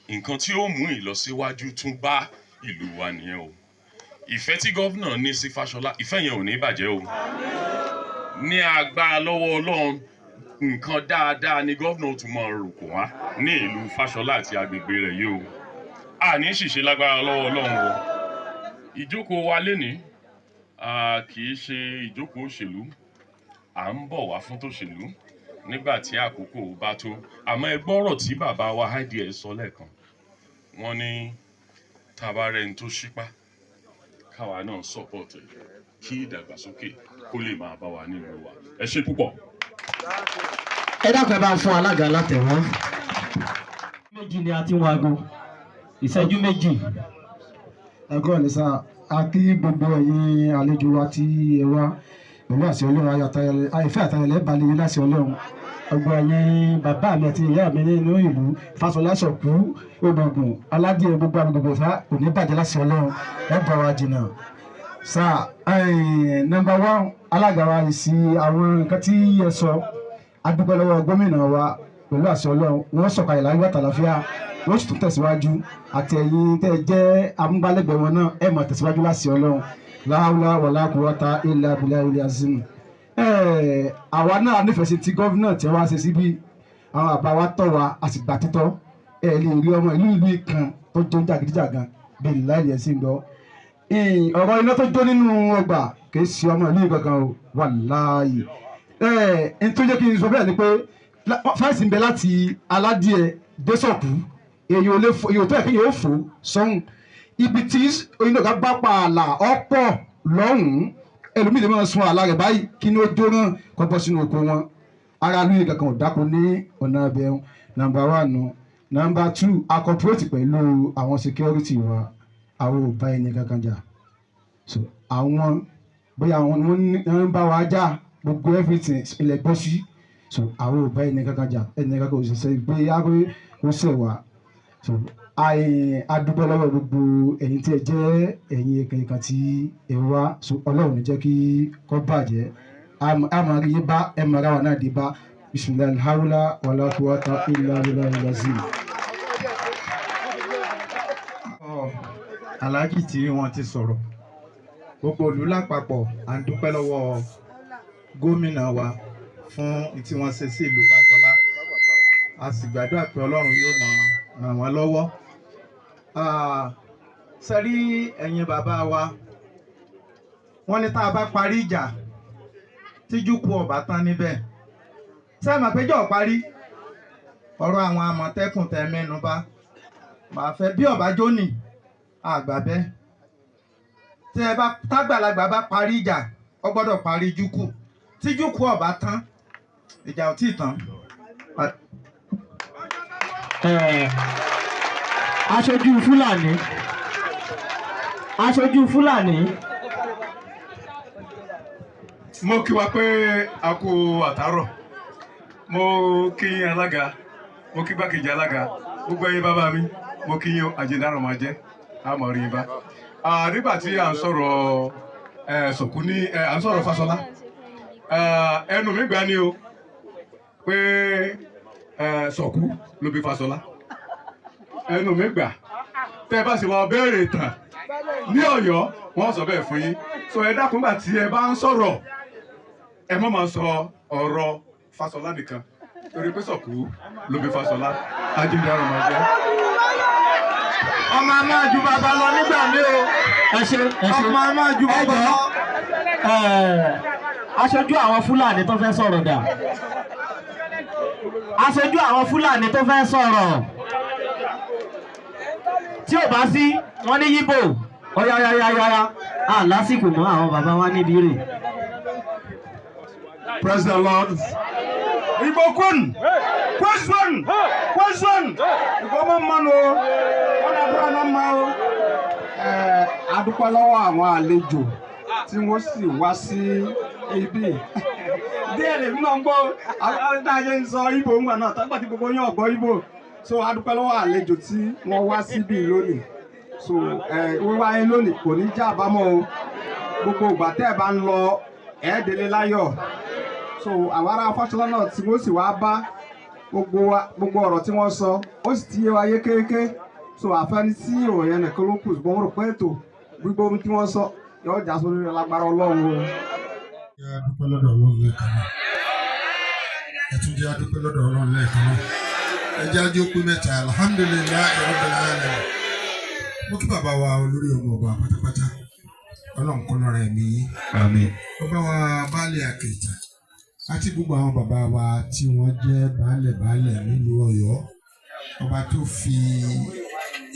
Nǹkan tí ó mú ìlọsíwájú tún bá ìlú wa nìyẹn o. Ìfẹ́ tí governor ní sí Fáṣọlá, ìfẹ́ yẹn ò ní bàjẹ́ o. Ní agbára lọ́wọ́ Ọlọ́run, nǹkan dáadáa ni governor tún máa rò kò wá ní ìlú Fáṣọlá àti agbègbè rẹ̀ yìí o. Àní ṣìṣe lágbára lọ́wọ́ Ọlọ́run o. Ìjókòó wa lénìí kì í ṣe ìjókòó òṣèlú. À ń bọ̀ wá fún tòṣèlú nígbà tí àkókò bá tó. Àmọ́ ẹ gbọ́rọ̀ tí bàbá wa IDS sọ lẹ́ẹ̀kan. Wọ́n ní tá a bá rẹni tó ṣípá, káwa náà support ẹ̀ kí ìdàgbàsókè kó lè máa bá wa nílùú wa. Ẹ ṣé púpọ̀. Ẹ dákun, ẹ bá ń fún alága látẹ̀wọ́. Méjì ni a ti ń wago, ìṣẹ́jú 2. Ẹ̀kọ́ ní sá, a kí gbogbo ẹ̀yin àlejò wa tí ẹ wá pẹ̀lú àṣẹ Ọlọ́run. Ayọ̀ ìfẹ́ àtayọ̀lẹ̀ balẹ̀ yín láṣẹ Ọlọ́run. Ọgbọ ẹ̀yin bàbá mi àti ìyá mi nínú ìlú Fáṣọlá, Sọ̀kú, Odògùn, Aládìẹ, gbogbo agbègbè sá, kò ní bàjẹ́ láṣẹ Ọlọ́run. Ẹ bá wa jìnnà sá. Number one, alága wa, ìsì àwọn nǹkan tí ẹ sọ, a dúpẹ́ lọ́wọ́ gómìnà wa. Pẹ̀lú àṣẹ Ọlọ́run, wọ́n sọ̀kalẹ̀ láyọ̀ àtàlàfíà, wọ́n sì tún tẹ̀síwájú. Àti ẹ̀yin tẹ́ ẹ jẹ́ amúgbálẹ́gbẹ̀ẹ́ wọn náà, ẹ máa tẹ̀síwájú láṣẹ Ọlọ́run. Láhàúlá wàlá quwwata illa billahi azim. Àwa náà nífẹ̀ẹ́ sí ti governor tí wọ́n á ṣe síbí. Àwọn àbá wa tọ̀ wá, a sì gbà títọ́. Ẹ lè rí ọmọ ìlú ìlú kan tó jó jàgídíjàgan bẹ́ẹ̀ láì ẹ̀ sí ń gbọ́. Ọ̀rọ̀ iná tó jó nínú ọgbà, kì í ṣe ọmọ ìlú kankan o, wàláhì. Ẹ̀ n tó jẹ́ kí n sọ bẹ́ẹ̀ ni pé fence ń bẹ láti Aládìẹ dé Sọ̀kú. Èyí ò lè fò, èyí ò tó yẹ kí yóò fò sọ́hùn. Ibi tí iná ọ̀gá bá pa àlà ọ̀pọ̀ lọ́hùn-ún, ẹlòmíì lè máa sun àlà rẹ̀ báyìí kí ni ó jóná kó bọ́ sínú oko wọn. Ara lóye kankan ò dáko ní ọ̀nà abẹ́hùn. Number one nù. Number two, a cooperate pẹ̀lú àwọn security wa. Àwọn ò bá ẹni kankan jà. So àwọn bóyá àwọn ni wọ́n ń bá wa jà, gbogbo everything ilẹ̀ gbọ́ sí. So àwọn ò bá ẹni kankan jà, ẹni kankan ò sì ṣe pé yá pé ó ṣẹ̀ wá. So a dúpẹ́ lọ́wọ́ gbogbo ẹ̀yin tí ẹ jẹ́ ẹ̀yin ìkànnì tí ẹ wá. So Ọlọ́run ní jẹ́ kí kó bàjẹ́. A máa rí yín bá, ẹ máa ra wa náà dé bá. Bisimilahi hawla wàlá quwwata illa billahi azim. Aláàjì tí wọ́n ti sọ̀rọ̀, gbogbo ìlú lápapọ̀, à ń dúpẹ́ lọ́wọ́ gómìnà wa fún tí wọ́n ṣe sí ìlú Fáṣọlá. A sì gbàdúrà pé Ọlọ́run yóò máa ràn wọ́n lọ́wọ́. Sẹ́rí ẹ̀yin bàbá wa, wọ́n ní tá a bá parí ìjà tíjú ku ọ̀bà tán níbẹ̀, ṣé ẹ mọ̀ pé jọ̀ parí ọ̀rọ̀ àwọn Àmọ̀tẹ́kùn tẹ mẹ́nu bà, màá fẹ́ bí ọ̀bá jóní àgbà bẹ́ẹ̀. Tẹ́ ẹ bá tágbàlagbà bá parí ìjà, ó gbọ́dọ̀ parí júkù. Tí júkù ò bá tán, ìjà ò tí ì tán. Aṣojú Fúlàní, aṣojú Fúlàní. Mo kí wa pé a kú àtàárọ̀. Mo kí yín alága, mo kí gbákejì alága, gbogbo ẹ̀yin bàbá mi, mo kí yín, àjẹdáràn máa jẹ́ àmọ́ rí yín bá. Nígbà tí à ń sọ̀rọ̀ Sọ̀kú ní à ń sọ̀rọ̀ Fáṣọlá, ẹnu mi gbà ní o pé Sọ̀kú ló bí Fáṣọlá. Ẹnu mi gbà. Tẹ́ ẹ bá sì lọ béèrè ìtàn ní Ọ̀yọ́, wọ́n sọ bẹ́ẹ̀ fún yín. So ẹ dákun, gbà tí ẹ bá ń sọ̀rọ̀, ẹ má máa sọ ọ̀rọ̀ Fáṣọlá nìkan, torí pé Sọ̀kú ló bí Fáṣọlá. Ajínigbé máa jẹ́. Ọmọ a máa ju bàbá lọ nígbà mí o. Ẹ ṣe, ẹ ṣe. Ọmọ a máa ju bàbá lọ. Aṣojú àwọn Fúlàní tó fẹ́ sọ̀rọ̀ dà? Aṣojú àwọn Fúlàní tó fẹ́ sọ̀rọ̀, tí ò bá sí, wọ́n ní yíbò. Ọ̀yáyáyáyá, à lásìkò mọ́, àwọn bàbá wa níbi rè. Praise the Lord. Igbo kwenu! Kwesịrị! Kwesịrị! Igbo ọma mmanụ o! Ọ na-abụrụ na mma o! Ẹ adúpẹ́ lọ́wọ́ àwọn àlejò tí wọ́n sì wá sí ibi. Díẹ̀ lèmi náà ń gbọ́ àwọn tá a ṣe ń sọ Ìgbò ńgbà náà tágbà tí gbogbo yín ọ̀gbọ́ Ìgbò. So adúpẹ́ lọ́wọ́ àlejò tí wọ́n wá síbí lónìí. So ẹ wíwá yín lónìí kò ní já àbámọ̀ o. Gbogbo ìgbà tẹ́ ẹ bá ń lọ, ẹ délé láyọ̀. So àwọn ará Fáṣọlá náà tí wọ́n sì wá bá gbogbo wa, gbogbo ọ̀rọ̀ tí wọ́n sọ, ó sì ti yé wa yékéyéké. So àfẹni tí òun yẹn nìkan ló kù, ṣùgbọ́n wọ́n rò pé ètò gbogbo ohun tí wọ́n sọ yóò já sórí rẹ̀ lágbára Ọlọ́run o. Jẹ́ a dúpẹ́ lọ́dọ̀ Ọlọ́run lẹ́ẹ̀kan náà. Ẹ tún jẹ́ a dúpẹ́ lọ́dọ̀ Ọlọ́run lẹ́ẹ̀kan náà. Ẹ jẹ́ ajé ó pé mẹ́ta. Alhamdulillahi rabbil alamin. Mo kí bàbá wa olórí ọmọ ọba pátápátá. Ọlọ́run kó lọ́ra ẹ̀mí yín. Àmín. Bàbá wa baálé Àkèjà àti gbogbo àwọn bàbá wa tí wọ́n jẹ́ baálẹ̀ baálẹ̀ nílùú Ọ̀yọ́, ọba tó fi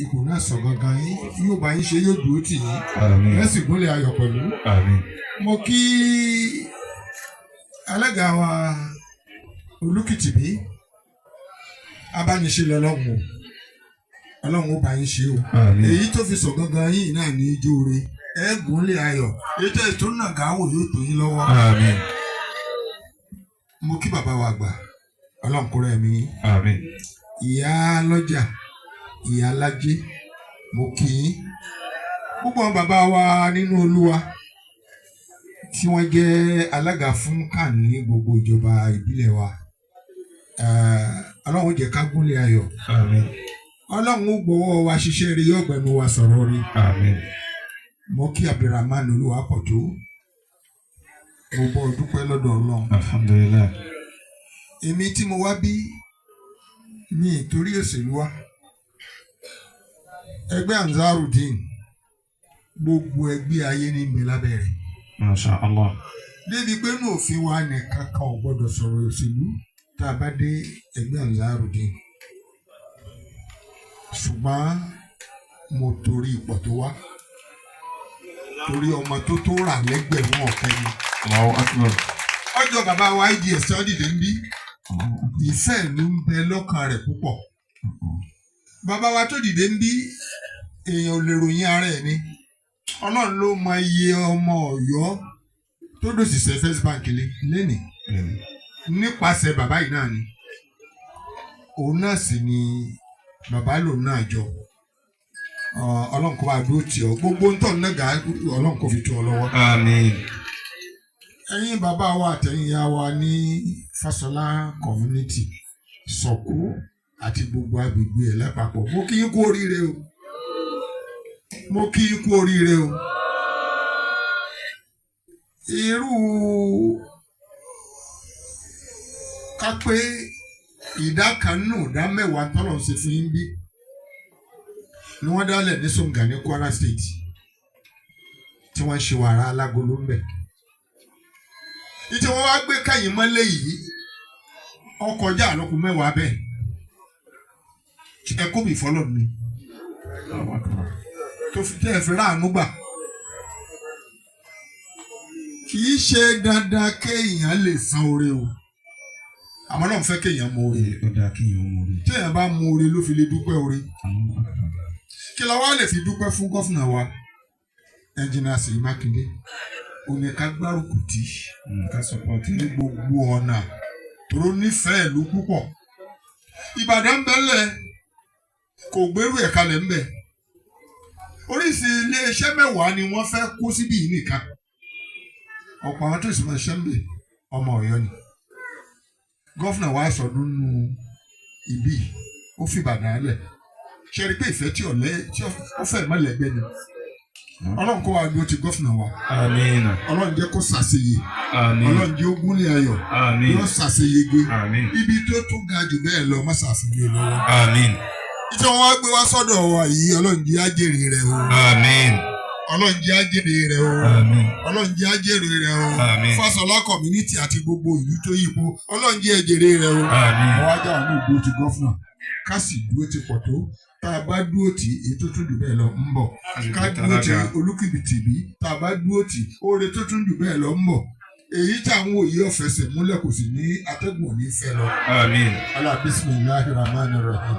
ipò náà sọ gangan yín yóò bá yín ṣe, yóò dúró tì yín. Àmín. Ẹ sì gúnlẹ̀ ayọ̀ pẹ̀lú. Àmín. Mo kí alága wa Olúkìtìbí, abániṣe lọ́lọ́run o, Ọlọ́run ó bá yín ṣe o. Àmín. Èyí tó fi sọ gangan yìí náà ní ijó re, ẹ gúnlẹ̀ ayọ̀, èyí tó ètò náà gáwó yóò tó yín lọ́wọ́. Àmín. Mo kí bàbá wa àgbà, Ọlọ́run kó rẹ̀ mí. Àmín. Ìyá lọ́jà, ìyá alájẹ, mo kí yín. Gbogbo àwọn bàbá wa nínú Olúwa tí wọ́n jẹ́ alága fún CAN ní gbogbo ìjọba ìbílẹ̀ wa, Ọlọ́run jẹ́ ká gúnlẹ̀ ayọ̀. Àmín. Ọlọ́run ó gbọ́wọ́ wa ṣiṣẹ́ rí, yóò gbẹnu wa sọ̀rọ̀ rí. Àmín. Mo kí Abdulrahman Olúwapọ̀tó, mo bọ́ dúpẹ́ lọ́dọ̀ Ọlọ́run. Alhamdulillah. Èmi tí mo wá bí mi ìtorí òṣèlú wa, ẹgbẹ́ Ansarudeen, gbogbo ẹgbẹ́ ayé ní mi lábẹ́ rẹ̀. Masha Allah. Débi pé inú òfin wa nìkan kan ò gbọdọ̀ sọ̀rọ̀ òṣèlú tá a bá dé ẹgbẹ́ Ansarudeen. Ṣùgbọ́n mo torí ipò tó wá, torí ọmọ tó tó rà lẹ́gbẹ̀rún ọ̀kẹ́ ni. Allahu akbar. Ọjọ́ bàbá wa IDS tí wọ́n dìde ń bí, ìfẹ́ ìlú ń bẹ lọ́kàn rẹ̀ púpọ̀. Bàbá wa tó dìde ń bí, èèyàn ò lè ròyìn ara ẹ̀ ni. Ọlọ́run ló mọ iye ọmọ Ọ̀yọ́ tó dòṣìṣẹ́ First Bank lénìí nípasẹ̀ bàbá yìí náà ni. Òun náà sì ni bàbá lòun náà jọ. Ọlọ́run kó bá dúró tì ọ́, gbogbo ń tọ̀ náà gà, Ọlọ́run kó fi tó ọ lọ́wọ́. Àmín. Ẹ̀yin bàbá wa àtẹ̀yin ìyá wa ní Fáṣọlá community, Sọ̀kú àti gbogbo agbègbè ẹ̀ lápapọ̀, mo kí yín kú oríire o, mo kí yín kú oríire o. Irú ká pé ìdá kan nù ìdá mẹ́wàá tọ́lọ̀ ń ṣe fún yín bí ni wọ́n dálẹ̀ ní Songa ní Kwara State tí wọ́n ń ṣe wàrà alágolo ń bẹ̀. Ìtí wọ́n wá gbé kẹ́yìn mọ́lẹ̀ yìí ọkọjá àlọ́kù mẹ́wàá bẹ́ẹ̀, ẹ kó mi fọlọ́ ni tó fi tẹ́ ẹ fi ráàánú gbà. Kì í ṣe dandan kéèyàn lè san oore o, àmọ́ náà fẹ́ kéèyàn mọ oore. Ó dáa kéèyàn mọ oore. Téèyàn bá mọ oore ló fi lè dúpẹ́ oore. Kí la wá lè fi dúpẹ́ fún gọ́fìnà wa, Ẹnjìnà Ṣèyí Mákindé? Ó ní ká gbárùkù tì ká sọpọ́tì ní gbogbo ọ̀nà, tòró nífẹ̀ẹ́ ìlú púpọ̀. Ìbàdàn ń bẹ́lẹ̀, kò gbérù ẹ̀ kalẹ̀ ń bẹ̀. Oríṣi iléeṣẹ́ 10 ni wọ́n fẹ́ kó síbí yìí nìkan. Ọ̀pọ̀ àwọn tó sì máa ṣẹ́ ń bẹ̀ ọmọ Ọ̀yọ́ ni. Gọ́fìnà wa sọ nínú ibi ó fi Ìbàdàn lẹ̀. Ṣe rí i pé ìfẹ́ tí ọ̀lẹ́ tí ó fẹ́ mọ́lẹ̀gbẹ́ ni. Ọlọ́run kó wa dúró ti gọ́fìnà wa. Àmín. Ọlọ́run jẹ́ kó ṣàṣeyè. Àmín. Ọlọ́run jẹ́ ó gúnlẹ̀ ayọ̀. Àmín. Yóò ṣàṣeyege. Àmín. Ibi tó tún ga jù bẹ́ẹ̀ lọ má ṣàfihàn lọ́wọ́. Àmín. Ìtí wọn wá gbé wá sọ́dọ̀ wa yìí, Ọlọ́run jẹ́ á jèrè rẹ̀ o. Àmín. Ọlọ́run jẹ́ á jèrè rẹ̀ o. Àmín. Ọlọ́run jẹ́ á jèrè rẹ̀ o. Àmín. Fáṣọlá community àti gbogbo ìlú tó yípo, Ọlọ́run jẹ́ ẹ jèrè rẹ̀ o. Àmín. Àwọn ajá wà ní ìdúró ti gọ́fúnà, ká sì dúró ti pọ̀ tó. Tá a bá dúró tì èyí tó tún jù bẹ́ẹ̀ lọ ń bọ̀. Ká dúró ti Olúkìbìtìbí, tá a bá dúró tì oore tó tún jù bẹ́ẹ̀ lọ ń bọ̀. Èyí tí àwọn òye ọ̀fẹsẹ̀ múlẹ̀ kò sì ní atẹ́gùn ò ní fẹ́ lọ. Àmín. Ala bismillahir rahmanir rahim.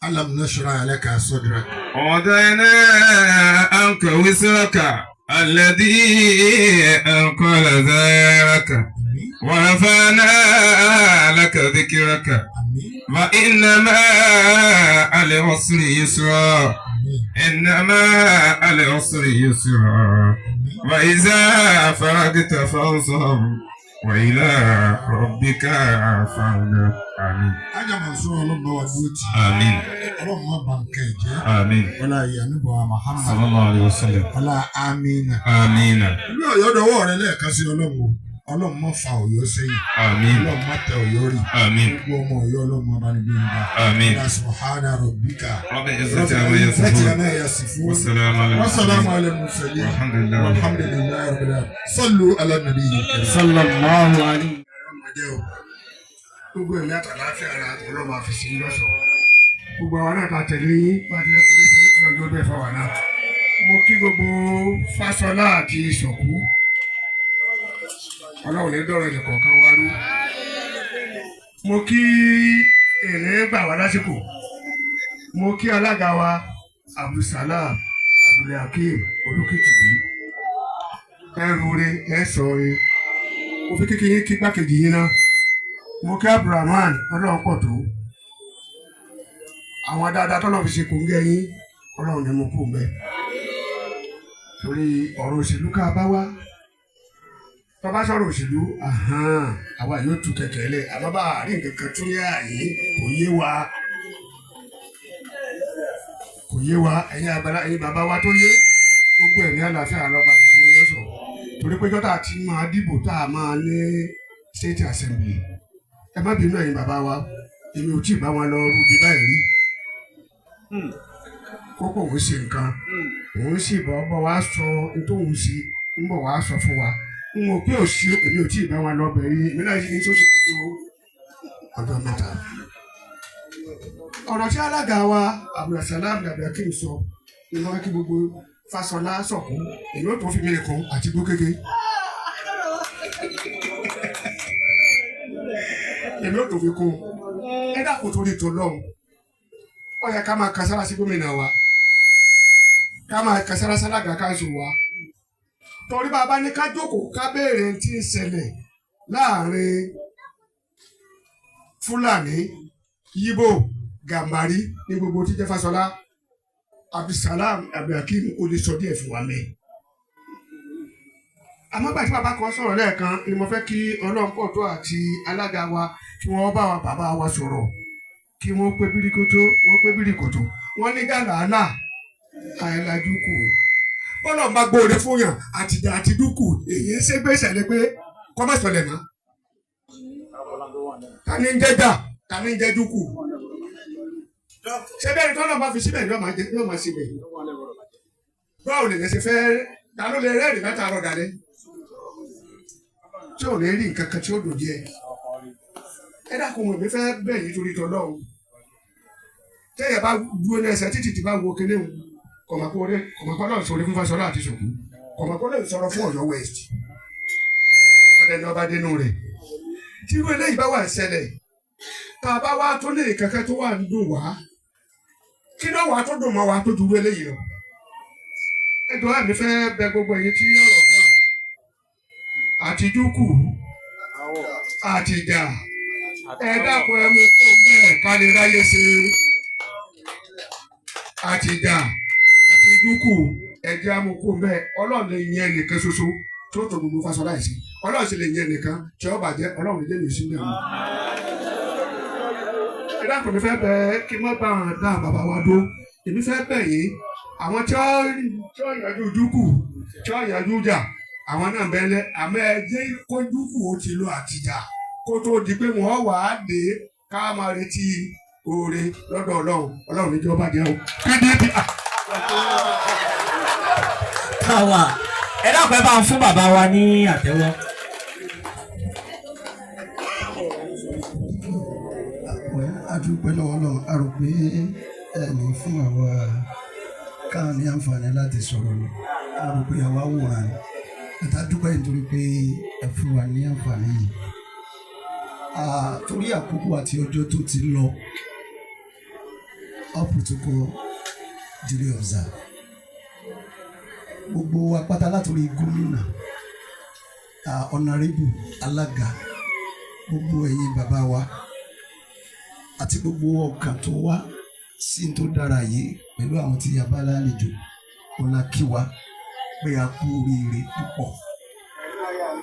Alam nashrah laka sadrak. ووضعنا عنك وزرك الذي أنقل ظهرك ورفعنا لك ذكرك وإن مع العسر يسرا إن مع العسر يسرا وإذا فرغت فانصب وإلى ربك فارغب. آمين. Ájà Mansur, Ọlọ́run bá wa dúró tì. آمين. Ọlọ́run má bà nǹkan ẹ̀ jẹ́. آمين. Ọlá ìyànúbọ̀ Muhammad. صلى الله عليه وسلم. Ọlá amínà. آمين. Ìlú Ọ̀yọ́ dọwọ́ rẹ lẹ́ẹ̀kan sí Ọlọ́run o. Ọlọ́run má fa Ọ̀yọ́ sẹ́yìn. آمين. Ọlọ́run má tẹ Ọ̀yọ́ rì. آمين. Gbogbo ọmọ Ọ̀yọ́ Ọlọ́run má bá ní gbé nígbà. آمين. Ọlá subhana rabbika. رب العزة عما يصفون. والسلام على والسلام على المرسلين. والحمد لله. والحمد لله رب العالمين. صلوا على النبي الكريم. صلى الله عليه. Gbogbo ẹ̀mí àtàláfíà ara Ọlọ́run máa fi sí lọ́sọ̀ọ́. Gbogbo àwọn náà ta tẹ̀lé yín bá ti rẹ́ kúrẹ́ sí ọlọ́jọ́ bẹ́ẹ̀ fáwọn náà. Mo kí gbogbo Fáṣọlá àti Ìsọ̀kú. Ọlọ́run ní dọ̀rọ̀ ẹnì kọ̀ọ̀kan wá rú. Mo kí èrè gbà wá lásìkò. Mo kí alága wa Abdulsalam Abdulhakeem Olúkìtìbí. Ẹrù re ẹ sọ re. Mo fi kíkí yín kí gbákejì yín náà. Mo kí Abdulrahman Ọlọ́run pọ̀ tó. Àwọn dáadáa tọ́lọ́ fi ṣe kòńgẹ́ yín, Ọlọ́run ni mo kú mbẹ́. Torí ọ̀rọ̀ òṣèlú ká bá wá. Tọ́ba sọ̀rọ̀ òṣèlú, àwa yóò tu kẹ̀kẹ́ lẹ̀, àmọ́ bá a rí nǹkan kan tún yá yín, kò yé wa. Kò yé wa, ẹ̀yin àgbàlá, ẹ̀yin bàbá wa tó yé, gbogbo ẹ̀mí àlàáfíà lọ́ba fi ṣe lọ́sọ̀ọ́. Torí pé jọ́tà ti máa dìbò tá a máa ní state assembly. Ẹ má bínú ẹ̀yin bàbá wa, èmi ò tí ì bá wọn lọ rúbi báyìí rí. Kókó òun ṣe nǹkan, òun sì bọ́ bọ́ wá sọ ní tóun ṣe, ń bọ̀ wá sọ fún wa. N ò pé òsì, èmi ò tí ì bá wọn lọ bẹ̀rẹ̀, èmi náà ní sọ́sì tó ọjọ́ mẹ́ta. Ọ̀rọ̀ tí alága wa Abdulsalam Abdulhakeem sọ ni wọ́n kí gbogbo Fáṣọlá Sọ̀kú, èmi ò tó fi mí kún àti gbókéke. Èmi ò tó fi kún. Ẹ dákun torí tó lọ́hùn. Ó yẹ ká máa kasára sí gómìnà wa, ká máa kasára sálága káńsù wa. Torí bàbá ní ká jókòó ká béèrè tí ń ṣẹlẹ̀ láàrin Fúlàní, Yíbò, Gàmbàrí ní gbogbo tí jẹ́ Fáṣọlá. Abdulsalam Abdulhakeem ó lè sọ díẹ̀ fún wa mẹ́. Àmọ́ gbà tí bàbá kan sọ̀rọ̀ lẹ́ẹ̀kan ni mo fẹ́ kí Ọlọ́run pọ̀ tó àti alága wa kí wọ́n bá wa bàbá wa sọ̀rọ̀, kí wọ́n pé bíríkótó, wọ́n pé bíríkòtò, wọ́n ní gàlàálà àìlájú kù. Bọ́lá ń bá gbóore fún yàn àtìjà àti dúkù èyí ń ṣe gbèsè lé pé kọ́mọ̀sọ̀lẹ̀ mọ́. Ta ni ń jẹ́ jà? Ta ni ń jẹ́ dúkù? Ṣé bẹ́ẹ̀ ni tọ́lọ́ bá fi síbẹ̀ ni yóò máa síbẹ̀? Báwo lè ṣe fẹ́ ta ló lè rẹ́rìn látàárọ̀ dalẹ́? Tí ò ní rí nǹkan kan tí ó dùn díẹ̀. Ẹ dákun mọ̀ mi fẹ́ bẹ̀ yín torí tọ́lọ́run. Tẹ́yẹ̀ bá dúró ní ẹsẹ̀ títì tí bá wo kinní òun, kọ̀mọ̀kọ́ náà sọ̀rọ̀ fún Fáṣọlá àti Sọ̀kú, Kọ̀mọ̀kọ́ lè sọ̀rọ̀ fún Ọ̀yọ́ West ọ̀dẹ̀ ní ọba dénú rẹ̀. Tí irú eléyìí bá wà ń ṣẹlẹ̀, tá a bá wá tó lè kankan tó wà ń dùn wá, kí náà wà tó dùn mọ́ wa tó ju irú eléyìí lọ. Ẹjọ́ àmì fẹ́ bẹ gbogbo ẹ̀yin tí ọ̀rọ̀ kan àti dúkù àti ìjà, ẹ dákun, ẹ mú kó bẹ́ẹ̀ ká lè ráyè ṣe. Àti ìjà àti dúkù, ẹ jẹ́ á mú kó bẹ́ẹ̀. Ọlọ́run lè yẹn ẹnìkan ṣoṣo tó tó gbogbo Fáṣọlá yìí sí, Ọlọ́run sì lè yẹn ẹnìkan tí ó bàjẹ́. Ọlọ́run lè jẹ́ mi sí bẹ́ẹ̀ mọ́. Ẹ dákun, mi fẹ́ bẹ kí n má bá àwọn dá bàbá wa dó. Èmi fẹ́ bẹ̀ yín, àwọn tí ó yanjú dúkù, tí ó yanjú jà, àwọn náà bẹ́ẹ̀ lẹ́. Àmọ́ ẹ jẹ́ kó dúkù ó ti lọ àtìjà kó tó di pé wọ́n wà á dé, ká máa retí oore lọ́dọ̀ Ọlọ́run. Ọlọ́run níjọba jẹ́ o. PDP. Káwa ẹ dákun, ẹ bá ń fún bàbá wa ní àtẹ́wọ́. A dúpẹ́ lọ́wọ́ Ọlọ́run. A rò pé ẹ ní fún àwa káà ní àǹfààní láti sọ̀rọ̀ ni, a rò pé àwa wòran ni ẹ̀ta. Dúpẹ́ nítorí pé ẹ fún wa ní àǹfààní yìí. Torí àkókò àti ọjọ́ tó ti lọ, all protocol duly observed, gbogbo wa pátá, látòrí gómìnà, honourable, alága, gbogbo ẹ̀yin bàbá wa àti gbogbo ọkàn tó wá sí tó dára yìí pẹ̀lú àwọn tí a bá lálejò ọ̀la, kí wa pé a kú oríire púpọ̀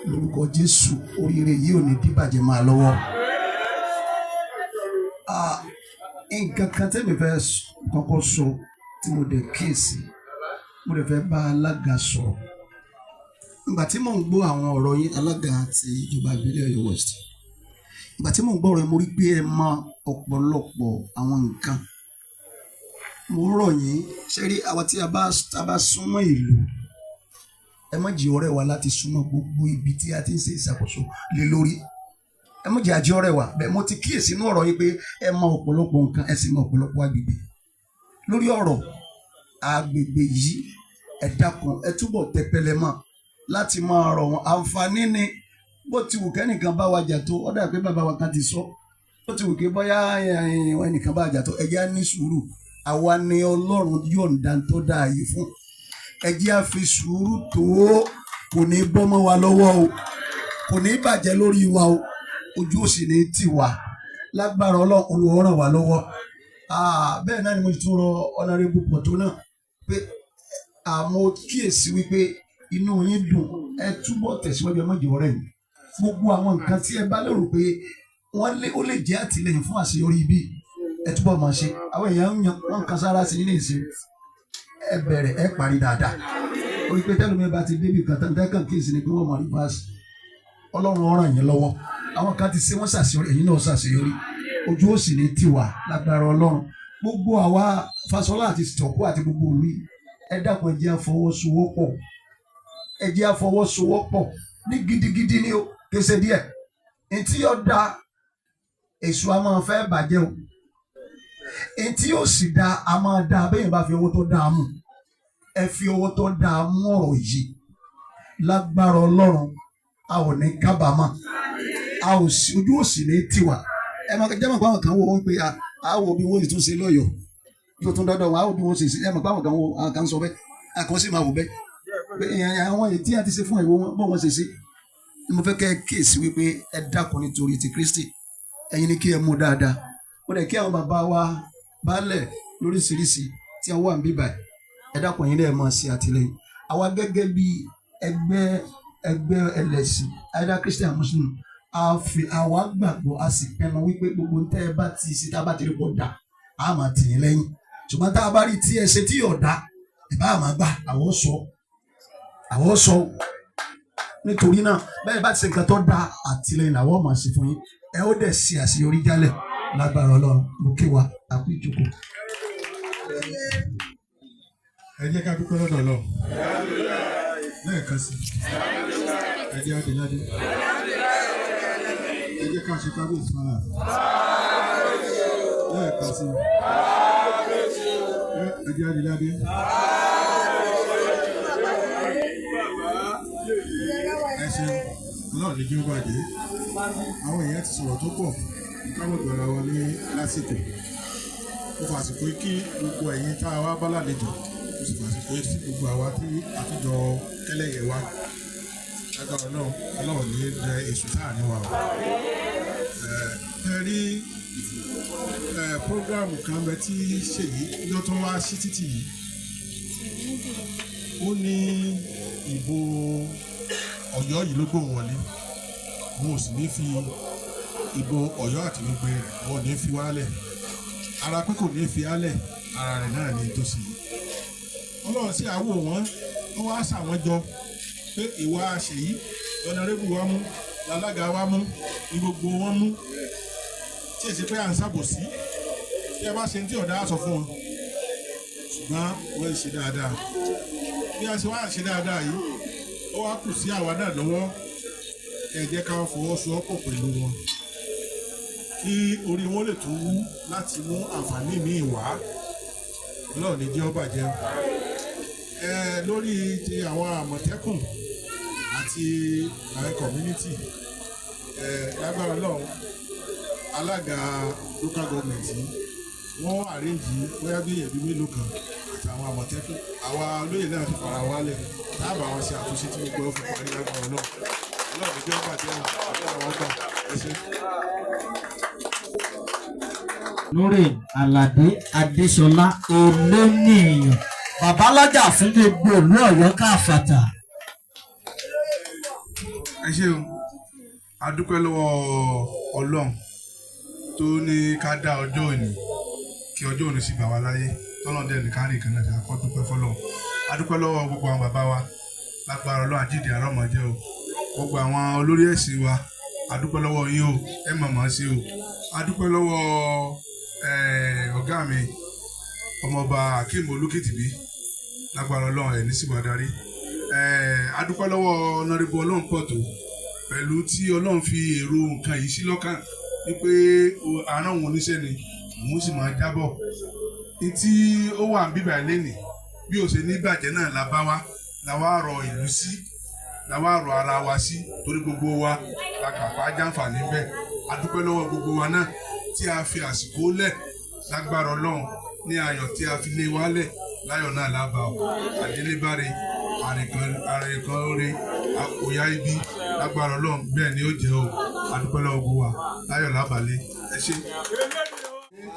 lórúkọ Jésù. Oríire yìí ò ní díbàjẹ́ máa lọ́wọ́. Nǹkan kan tẹ́mi fẹ́ kọ́kọ́ sọ tí mo dẹ̀ kíyèsí, mo dẹ̀ fẹ́ bá alága sọ̀rọ̀. Ìgbà tí mò ń gbọ́ àwọn ọ̀rọ̀ yín, alága ti ìjọba ìbílẹ̀ Ọ̀yọ́ West, ìgbà tí mò ń gbọ́ ọ̀rọ̀ yín, mo rí pé ẹ mọ ọ̀pọ̀lọpọ̀ àwọn nǹkan. Mo rọ̀ yín, ṣe rí àwa tí a bá súnmọ́ ìlú, ẹ má jẹ́ ọ̀rẹ́ wa láti súnmọ́ gbogbo ibi tí a ti ń ṣe ìṣàkóso lé lórí. Ẹ má jẹ́ àjẹ́ ọ̀rẹ́ wa bẹ́ẹ̀. Mo ti kíyèsí inú ọ̀rọ̀ yín pé ẹ mọ ọ̀pọ̀lọpọ̀ nǹkan, ẹ sì mọ ọ̀pọ̀lọpọ̀ agbègbè lórí ọ̀rọ̀ agbègbè yìí. Ẹ dákun, ẹ túbọ̀ tẹpẹlẹ mọ́ láti máa rọ̀ wọ́n. Àǹfààní ni. Bó ti wù kẹ́nìkan bá wa jà tó, ó dà pé bàbá wa kan ti sọ, bó ti wù kí bóyá ẹnìkan bá jà tó, ẹ jẹ́ á ní sùúrù. Àwa ni Ọlọ́run yọ̀ǹda tó dáa yìí fún. Ẹ jẹ́ á fi sùúrù tó. Kò ní bọ́ mọ́ wa lọ́wọ́ o, kò ní bàjẹ́ lórí wa o, ojú ò sì ní tì wá lágbára Ọlọ́run. Olúwa ràn wá lọ́wọ́. Bẹ́ẹ̀ náà ni mo tún rọ Honourable Pọ̀tó náà pé àmọ́ kíyèsí wípé inú yín dùn. Ẹ túbọ̀ tẹ̀síwájú, ẹ má jẹ́ ọ̀rẹ́ yìí. Gbogbo àwọn nǹkan tí ẹ bá lérò pé wọ́n lé, ó lè jẹ́ àtìlẹ́yìn fún àṣeyọrí ibi, ẹ túbọ̀ máa ṣe. Àwọn èèyàn ń yan wọn kan sára sí ní ìsìn. Ẹ bẹ̀rẹ̀, ẹ parí dáadáa. Orí pé tẹ́lẹ̀ mi bá ti débi kan tán, tẹ́kàn kíyèsí ni pé wọ́n mọ̀ rí fásì. Ọlọ́run ràn yín lọ́wọ́. Àwọn kan ti ṣe, wọ́n ṣàṣeyọrí, ẹ̀yin náà ṣàṣeyọrí, ojú ó sì ní tiwa lágbára Ọlọ́run. Gbogbo àwa Fáṣọlá àti Tọ̀kú àti gbogbo ìlú yìí, ẹ dákun, ẹ jẹ́ á fọwọ́sowọ́pọ̀, ẹ jẹ́ á fọwọ́sowọ́pọ̀ ní gidigidi ní o, kése díẹ̀. Ntí yóò da, èso a máa fẹ́ bàjẹ́ o. Ntí yóò sì da, a máa da bẹ́ẹ̀ bá fi owó tó dáa mú. Ẹ fi owó tó dáa mú ọ̀rọ̀ yìí lágbára Ọlọ́run. A ò ní kábàámọ̀, a ò sí, ojú ò sì ní tiwa. Ẹ máa jẹ́ mọ̀ pé àwọn kan wò ó pé a wò bí wọ́n sì tún ṣe lọ́yọ̀ọ́ tó tún dọ́dọ̀ wọn, a wò bí wọ́n ṣe ṣe. Ẹ mọ̀ pé àwọn kan wò, àwọn kan sọ bẹ́ẹ̀, àwọn kan sì máa wò bẹ́ẹ̀ pé àwọn èyí tí a ti ṣe fún ìwọ wọn bọ́ wọn ṣe ṣe. Mo fẹ́ kẹ́ ẹ kíyèsí wípé ẹ dákun, nítorí ti Kristi, ẹ̀yin ni kí ẹ mú dáadáa. Ó dẹ̀ kí àwọn bàbá wa baálẹ̀ lóríṣiríṣi tí wọ́n wà ń bíbà, ẹ dákun, ẹ̀yin náà máa ṣe àtìlẹ́yìn àwa gẹ́gẹ́ bí ẹgbẹ́ ẹlẹ́sìn, either Christian, Muslim. A fi àwa gbàgbọ́, a sì pinnu wípé gbogbo tẹ́ ẹ bá ti ṣe, tá a bá ti rí pọ̀ dà, a máa tì yín lẹ́yìn. Ṣùgbọ́n tá a bá rí tí ẹ ṣe tí yóò dá, ẹ bá máa gbà, àwọn sọ, àwọn sọ. Nítorí náà, bẹ́ẹ̀ bá ti ṣe nǹkan tó dáa, àtìlẹ́yìn làwọn máa ṣe fún yín. Ẹ ó dẹ̀ ṣe àṣeyọrí jálẹ̀ lágbára Ọlọ́run. Mo kí wa àkú ìjókòó. Ẹ jẹ́ ká dúpẹ́ lọ́dọ̀ Ọlọ́run lẹ́ẹ̀kan sí. Ẹ jẹ́ adéládé. Ẹ jẹ́ ká ṣe kábíyèsí fara lẹ́ẹ̀kan sí. Ẹ jẹ́ adéládé. Ṣeun, Ọlọ́run ní kí ó bàjẹ́. Àwọn èèyàn ti sọ̀rọ̀ tó pọ̀, káwọn gbọ́ra wa ní lásìkò. Mo fàsìkò yìí kí gbogbo ẹ̀yin tá a wá bá lálejò, mo sì fàsìkò yìí sí gbogbo àwa tí àtúnjọ kẹlẹ́yẹ wa. Lágbára náà, Ọlọ́run ní dẹ èṣù sáàrin wa o. Ẹ rí program kan bẹ tí Ṣèyí ló tún wá sí títì yìí. Ó ní ìbò Ọ̀yọ́ yìí ló gbóhùn wọlé, wọn ò sì ní fi ìbò Ọ̀yọ́ àti gbogbo rẹ̀, wọn ò ní fi wálẹ̀. Ara pé kò ní fi álẹ̀ ara rẹ̀ náà ní tòsí. Ọlọ́run sì àwò wọn, ó wá ṣàwọn jọ pé ìwà Ṣèyí lọ́nàrẹ́bù wa mú, lálága wa mú, ní gbogbo wọn mú, tí èsì pé à ń ṣàbòsí. Tí ẹ bá ṣe ní tí ọ̀dà á sọ fún wọn, ṣùgbọ́n wọ́n ṣe dáadáa. Bí a ṣe wá ṣe dáadáa yìí, ó wá kù sí àwa náà lọ́wọ́. Ẹ jẹ́ ká fọwọ́sowọ́pọ̀ pẹ̀lú wọn kí orí wọn lè tún wú láti mú àǹfààní míì wá. Ọlọ́run ní jẹ́ ó bàjẹ́. Ẹ lórí ti àwọn Àmọ̀tẹ́kùn àti àwọn community, ẹ lágbára Ọlọ́run, alága local government yìí, wọ́n arrange bóyá bí èèyàn bíi mélòó kan àtàwọn Àmọ̀tẹ́kùn. Àwa olóyè náà ti fara wálẹ̀ táàbà wọn ṣe àtúnṣe tí gbogbo ọ̀fọ̀ parí. Lágbára Ọlọ́run, Ọlọ́run ní jẹ́ ó bàjẹ́. Àwọn ọgbà ẹ ṣe. Nureen Alade Adesola Olónìyàn, babalọ́jà fún gbogbo ìlú Ọ̀yọ́ káfàtà. Ẹ ṣeun, a dúpẹ́ lọ́wọ́ Ọlọ́run tó ní ká dá ọjọ́ òní, kí ọjọ́ òní sì gbà wá láyé, tọ́lọ́n dẹ̀ ní ká rí ìkànnì àti akọ́. Dúpẹ́ fọlọ́run. A dúpẹ́ lọ́wọ́ gbogbo àwọn bàbá wa. Lágbára Ọlọ́run, àjíǹde àrọ́mọ jẹ́ o. Gbogbo àwọn olórí ẹ̀sìn wa, a dúpẹ́ lọ́wọ́ yín o, ẹ mọ̀mọ́ sí o. A dúpẹ́ lọ́wọ́ ọ̀gá mi, ọmọọba Akeem Olúkìtìbí. Lágbára Ọlọ́run, ẹ̀ ní síwá darí. A dúpẹ́ lọ́wọ́ Honourable Ọlọ́run pọ̀ tó pẹ̀lú tí Ọlọ́run fi èrò nǹkan yìí sí lọ́kàn wípé àárọ̀ òun oníṣẹ́ ni òun sì máa jábọ̀ ní tí ó wà ń bíbà lẹ́nìí. Bí ó ṣe ní bàjẹ́ náà la bá wa, la wá rọ ìlú sí, la wá rọ ara wa sí, torí gbogbo wa la kàpá jàǹfààní bẹ́ẹ̀. A dúpẹ́ lọ́wọ́ gbogbo wa náà tí a fi àsìkò lẹ̀. Lágbára Ọlọ́run, ní ayọ̀ tí a fi lé wa lẹ̀, láyọ̀ náà lábàá o. Àdélébáre àrìnkan oore àkóyá ibi, lágbára Ọlọ́run, bẹ́ẹ̀ ni ó jẹ́ o. A dúpẹ́ lọ́wọ́ gbogbo wa, láyọ̀ lábàlẹ̀. Ẹ ṣé.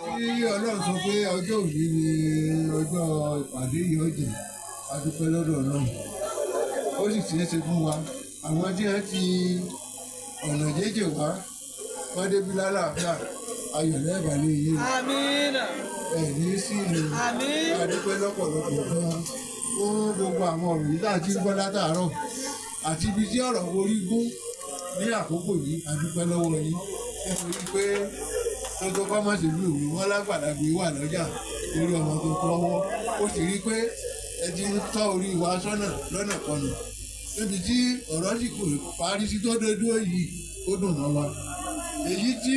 Tí Ọlọ́run sọ pé ọjọ́ òní ni ọjọ́ ìpàdé yìí ọ̀jẹ̀, a dúpẹ́ lọ́dọ̀ Ọlọ́run, ó sì ṣeé ṣe fún wa. Àwọn tí wọ́n ti ọ̀nà jẹ́jẹ̀ wá, wọ́n débi lálàáfíà, ayọ̀ lẹ́ẹ̀bà lè yé o. Ẹ̀ ní sí ni. A dúpẹ́ lọ́pọ̀lọpọ̀ gan-an fún gbogbo àwọn ọ̀rọ̀ yìí tá a ti ń gbọ́ látàárọ̀ àti ibi tí ọ̀rọ̀ orí gún ní àkókò yìí. A dúpẹ́ lọ́wọ́ yín nítorí pé tuntun kọ́ mọ̀ sílùú ìwé wọn lágbàlagbé wà lọ́jà lórí ọmọ tuntun ọwọ́. Ó sì rí i pé ẹ ti ń tọ́ orí wa sọ́nà lọ́nà kọnà níbi tí ọ̀rọ̀ sì kò parí sí tó dé dúró yìí. Ó dùn mọ́ wa. Èyí tí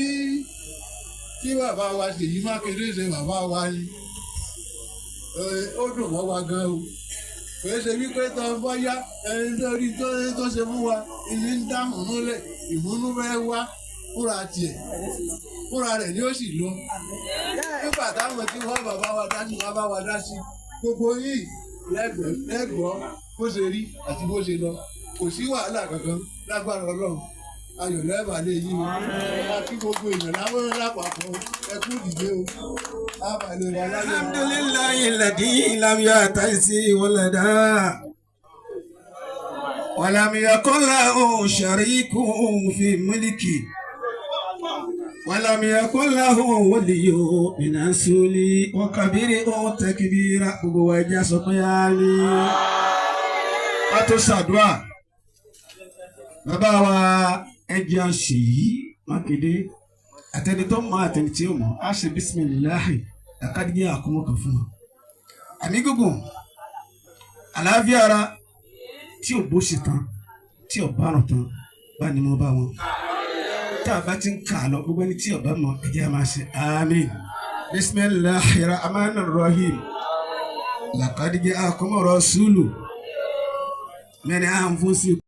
bàbá wa Ṣèyí Mákindé ṣe, bàbá wa ni, ó dùn mọ́ wa gan o. Kò ṣe wípé tó bọ́yá ẹni lórí tó ṣe fún wa ìní ń dá ìmúnú lẹ̀, ìmúnú fẹ́ wá fúnra tiẹ̀, fúnra rẹ̀ ni ó sì lọ nígbà táwọn tí wọ́n bàbá wa dá sí, wọ́n bá wa dá sí gbogbo yìí lẹ́gbọ̀ọ́ bó ṣe rí àti bó ṣe lọ. Kò sí wàhálà kankan. Lágbára Ọlọ́run, ayọ̀ lẹ́ẹ̀bà lè yí o. A kí gbogbo èèyàn láwọn lápapọ̀, ẹ kú dìde o, àbàlẹ̀ wà láyé. Alhamdulillahi alladhi lam ya'tasi walada wa lam yakun lahu sharikun fi mulki wa lam yakun lahu waliyyun minas suli wa kabirhu takbira. Gbogbo wa, ẹja sọ pé àmín. Wá tó ṣàdúrà, bàbá wa, ẹjẹ Ṣèyí Mákindé, àtẹni tó mọ àtẹni tí ó mọ, á ṣe bisimilahi àkàdíyà àkọmọkàn fún wọn. Àmì gígùn, àlàáfíà ara tí ò bó ṣe tán, tí ò bá rùn tán, bá ní mo bá wọn. Tá a bá ti ń kà á lọ, gbogbo ẹni tí ò bá mọ, ẹjẹ á máa ṣe àmín. Bisimilahi rahman rahim. Laqad ja'akum rasulu min anfusikum.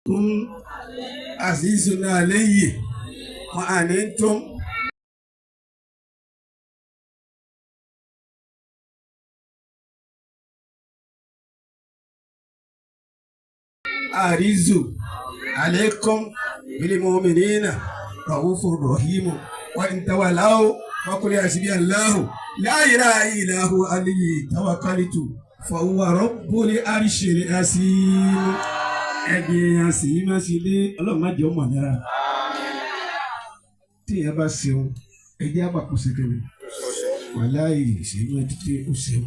Kum azizun alayhi ma anantum. Arizu alaykum bil mu'minina raufur rahim wa in tawallaw faqul hasbi Allahu la ilaha illa huwa alayhi tawakkaltu fa huwa rabbul arshil azim. Ẹgbẹ́ àṣìyímáṣílé ọlọ́run má jẹ́ ọmọ nira tí ìyẹn bá ṣeun ẹjẹ́ àbàkù ṣèkèrè wàláyé ìṣèlú títí ó ṣeun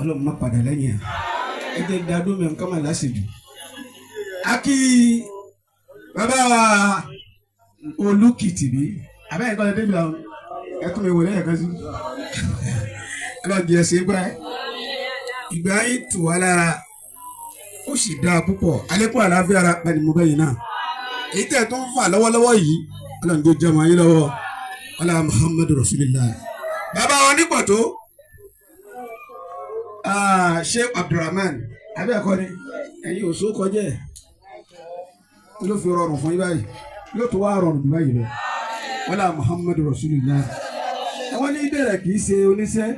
ọlọ́run má padà lẹ́yìn ẹ̀ ẹjẹ́ dadó mẹ́rin ká má láṣejù. Akí bàbá wa Olúkìtìbí abẹ́rẹ́ kọ́lẹ́ débi làwọn ẹkún mi wò lẹ́yìn kan sí ọlọ́run jẹ́ ṣe gbá ìgbà yìí tù wá lára ó sì dáa púpọ̀ alẹ́kùn àlàáfíà ara pẹ̀lú mo bẹ́yìn náà èyí tẹ̀ tó ń fà lọ́wọ́lọ́wọ́ yìí ọlọ́run tó jẹ́ ọmọ yín lọ́wọ́ ọlá Muhammadu Rasulillah. Bàbá wọn nípò tó Sheikh Abdulrahman abẹ́ẹ̀kọ́ ni ẹ̀yin òṣó kọjá ẹ̀ ló fi rọrùn fún yín báyìí ló tó wá rọrùn jù báyìí lọ ọlá Muhammadu Rasulillah. Àwọn ní bẹ̀rẹ̀ kì í ṣe oníṣẹ́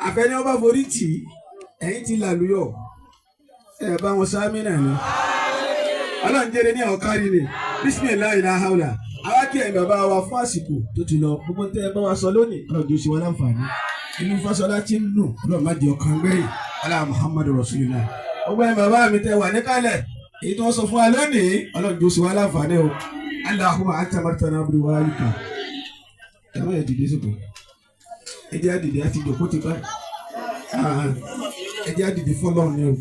àfẹ́ni ọba forí tì í ẹ̀yin ti làlùyọ̀ ẹ bá wọn sáámi náà ni ọlọ́run jẹ́rẹ́ ní àwọn kárí ni bisimilayi la hawla àwa kí ẹ̀yin bàbá wa fún àsìkò tó ti lọ gbogbo tẹ́ ẹ bá wa sọ lónìí ọlọ́run tó ṣe wá láǹfààní inú Fáṣọlá ti ń dùn ọlọ́run má di ọkàn gbẹ̀yìn ọlá Muhammadu Rasulillah ọgbà ẹ̀yin bàbá mi tẹ́ wà níkàlẹ̀ èyí tí wọ́n sọ fún wa lónìí ọlọ́run tó ṣe wá láǹfààní o Allahumma anta amartana bi du'aika ẹ̀wọ̀n ẹ̀ dìde sókè ẹ jẹ́ àdìde àti ìjòkó ti báyìí ẹ jẹ́ àdìde fọlọ́run ni o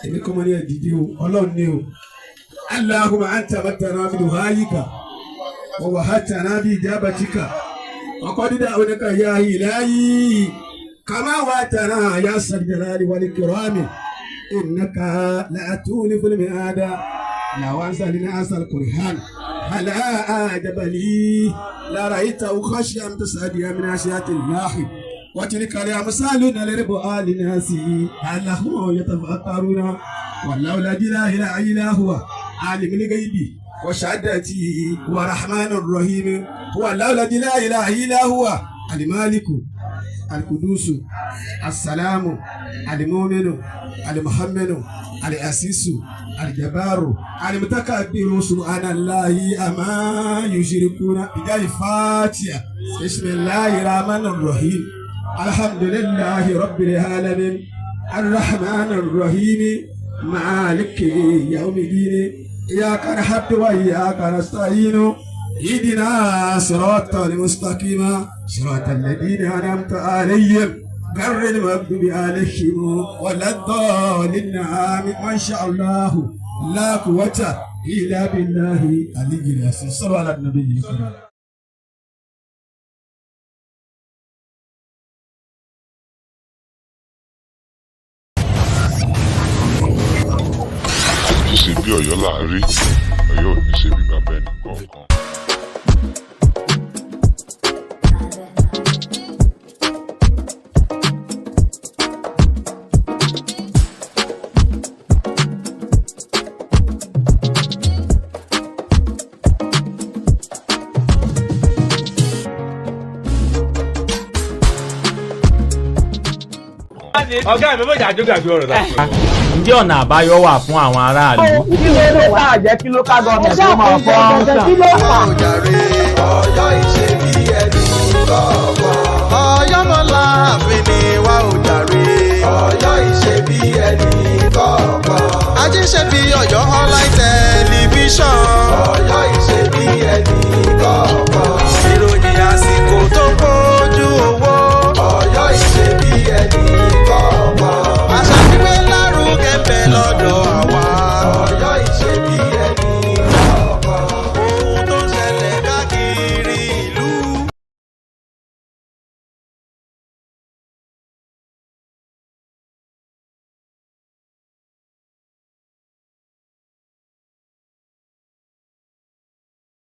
èmi kọ́ mọ́ ní ẹ̀dìdí o ọlọ́run ni o Allahumma anta amartana bi du'aika wa wa'adtana bi ijabatika wa qad da'awnaka ya ilahi kama wa'adtana ya zal jalali wal ikrami innaka la tukhlifu al-mi'ada law anzalna hadha al-Qur'an ala jabali la ra'aytahu khashi'an mutasaddi'an min khashyati llahi wa tilka al-amsalu nadribuha lin-nasi la'allahum yatafakkaruna wallahu alladhi la ilaha illa huwa alimul ghaibi wa shahadati wa rahmanur rahim huwa allahu alladhi la ilaha illa huwa al-maliku al-qudusu as-salamu al-mu'minu al-muhamminu al-asisu al-jabaru al-mutakabbiru subhanallahi amma yushrikuna bijahi fatiha bismillahir rahmanir rahim alhamdulillahi rabbil alamin arrahmanir rahim maliki yawmiddin iyyaka na'budu wa iyyaka nasta'in ihdina siratal mustaqim siratal ladina an'amta alayhim غير المغضوب عليهم ولا الضالين آمين ما شاء الله لا قوة إلا بالله العلي العظيم صلوا على النبي الكريم. Ṣe bí Ọ̀yọ́ là á rí, Ọ̀yọ́ ò ní ṣe bí bàbá ẹnì kọ̀ọ̀kan. Ọ̀gá mi mọ̀jà jókè àfi ọ̀rọ̀ náà. Ǹjẹ́ ọ̀nà àbáyọ wà fún àwọn aráàlú? Kí ló dé tá a jẹ́ kí local government ó máa fọ́ ọ́n? Kí ló fà? Ọ̀yọ́ ìṣe bí ẹni kọ̀ọ̀kan. Ọ̀yọ́ mọ́lá mi ni wá.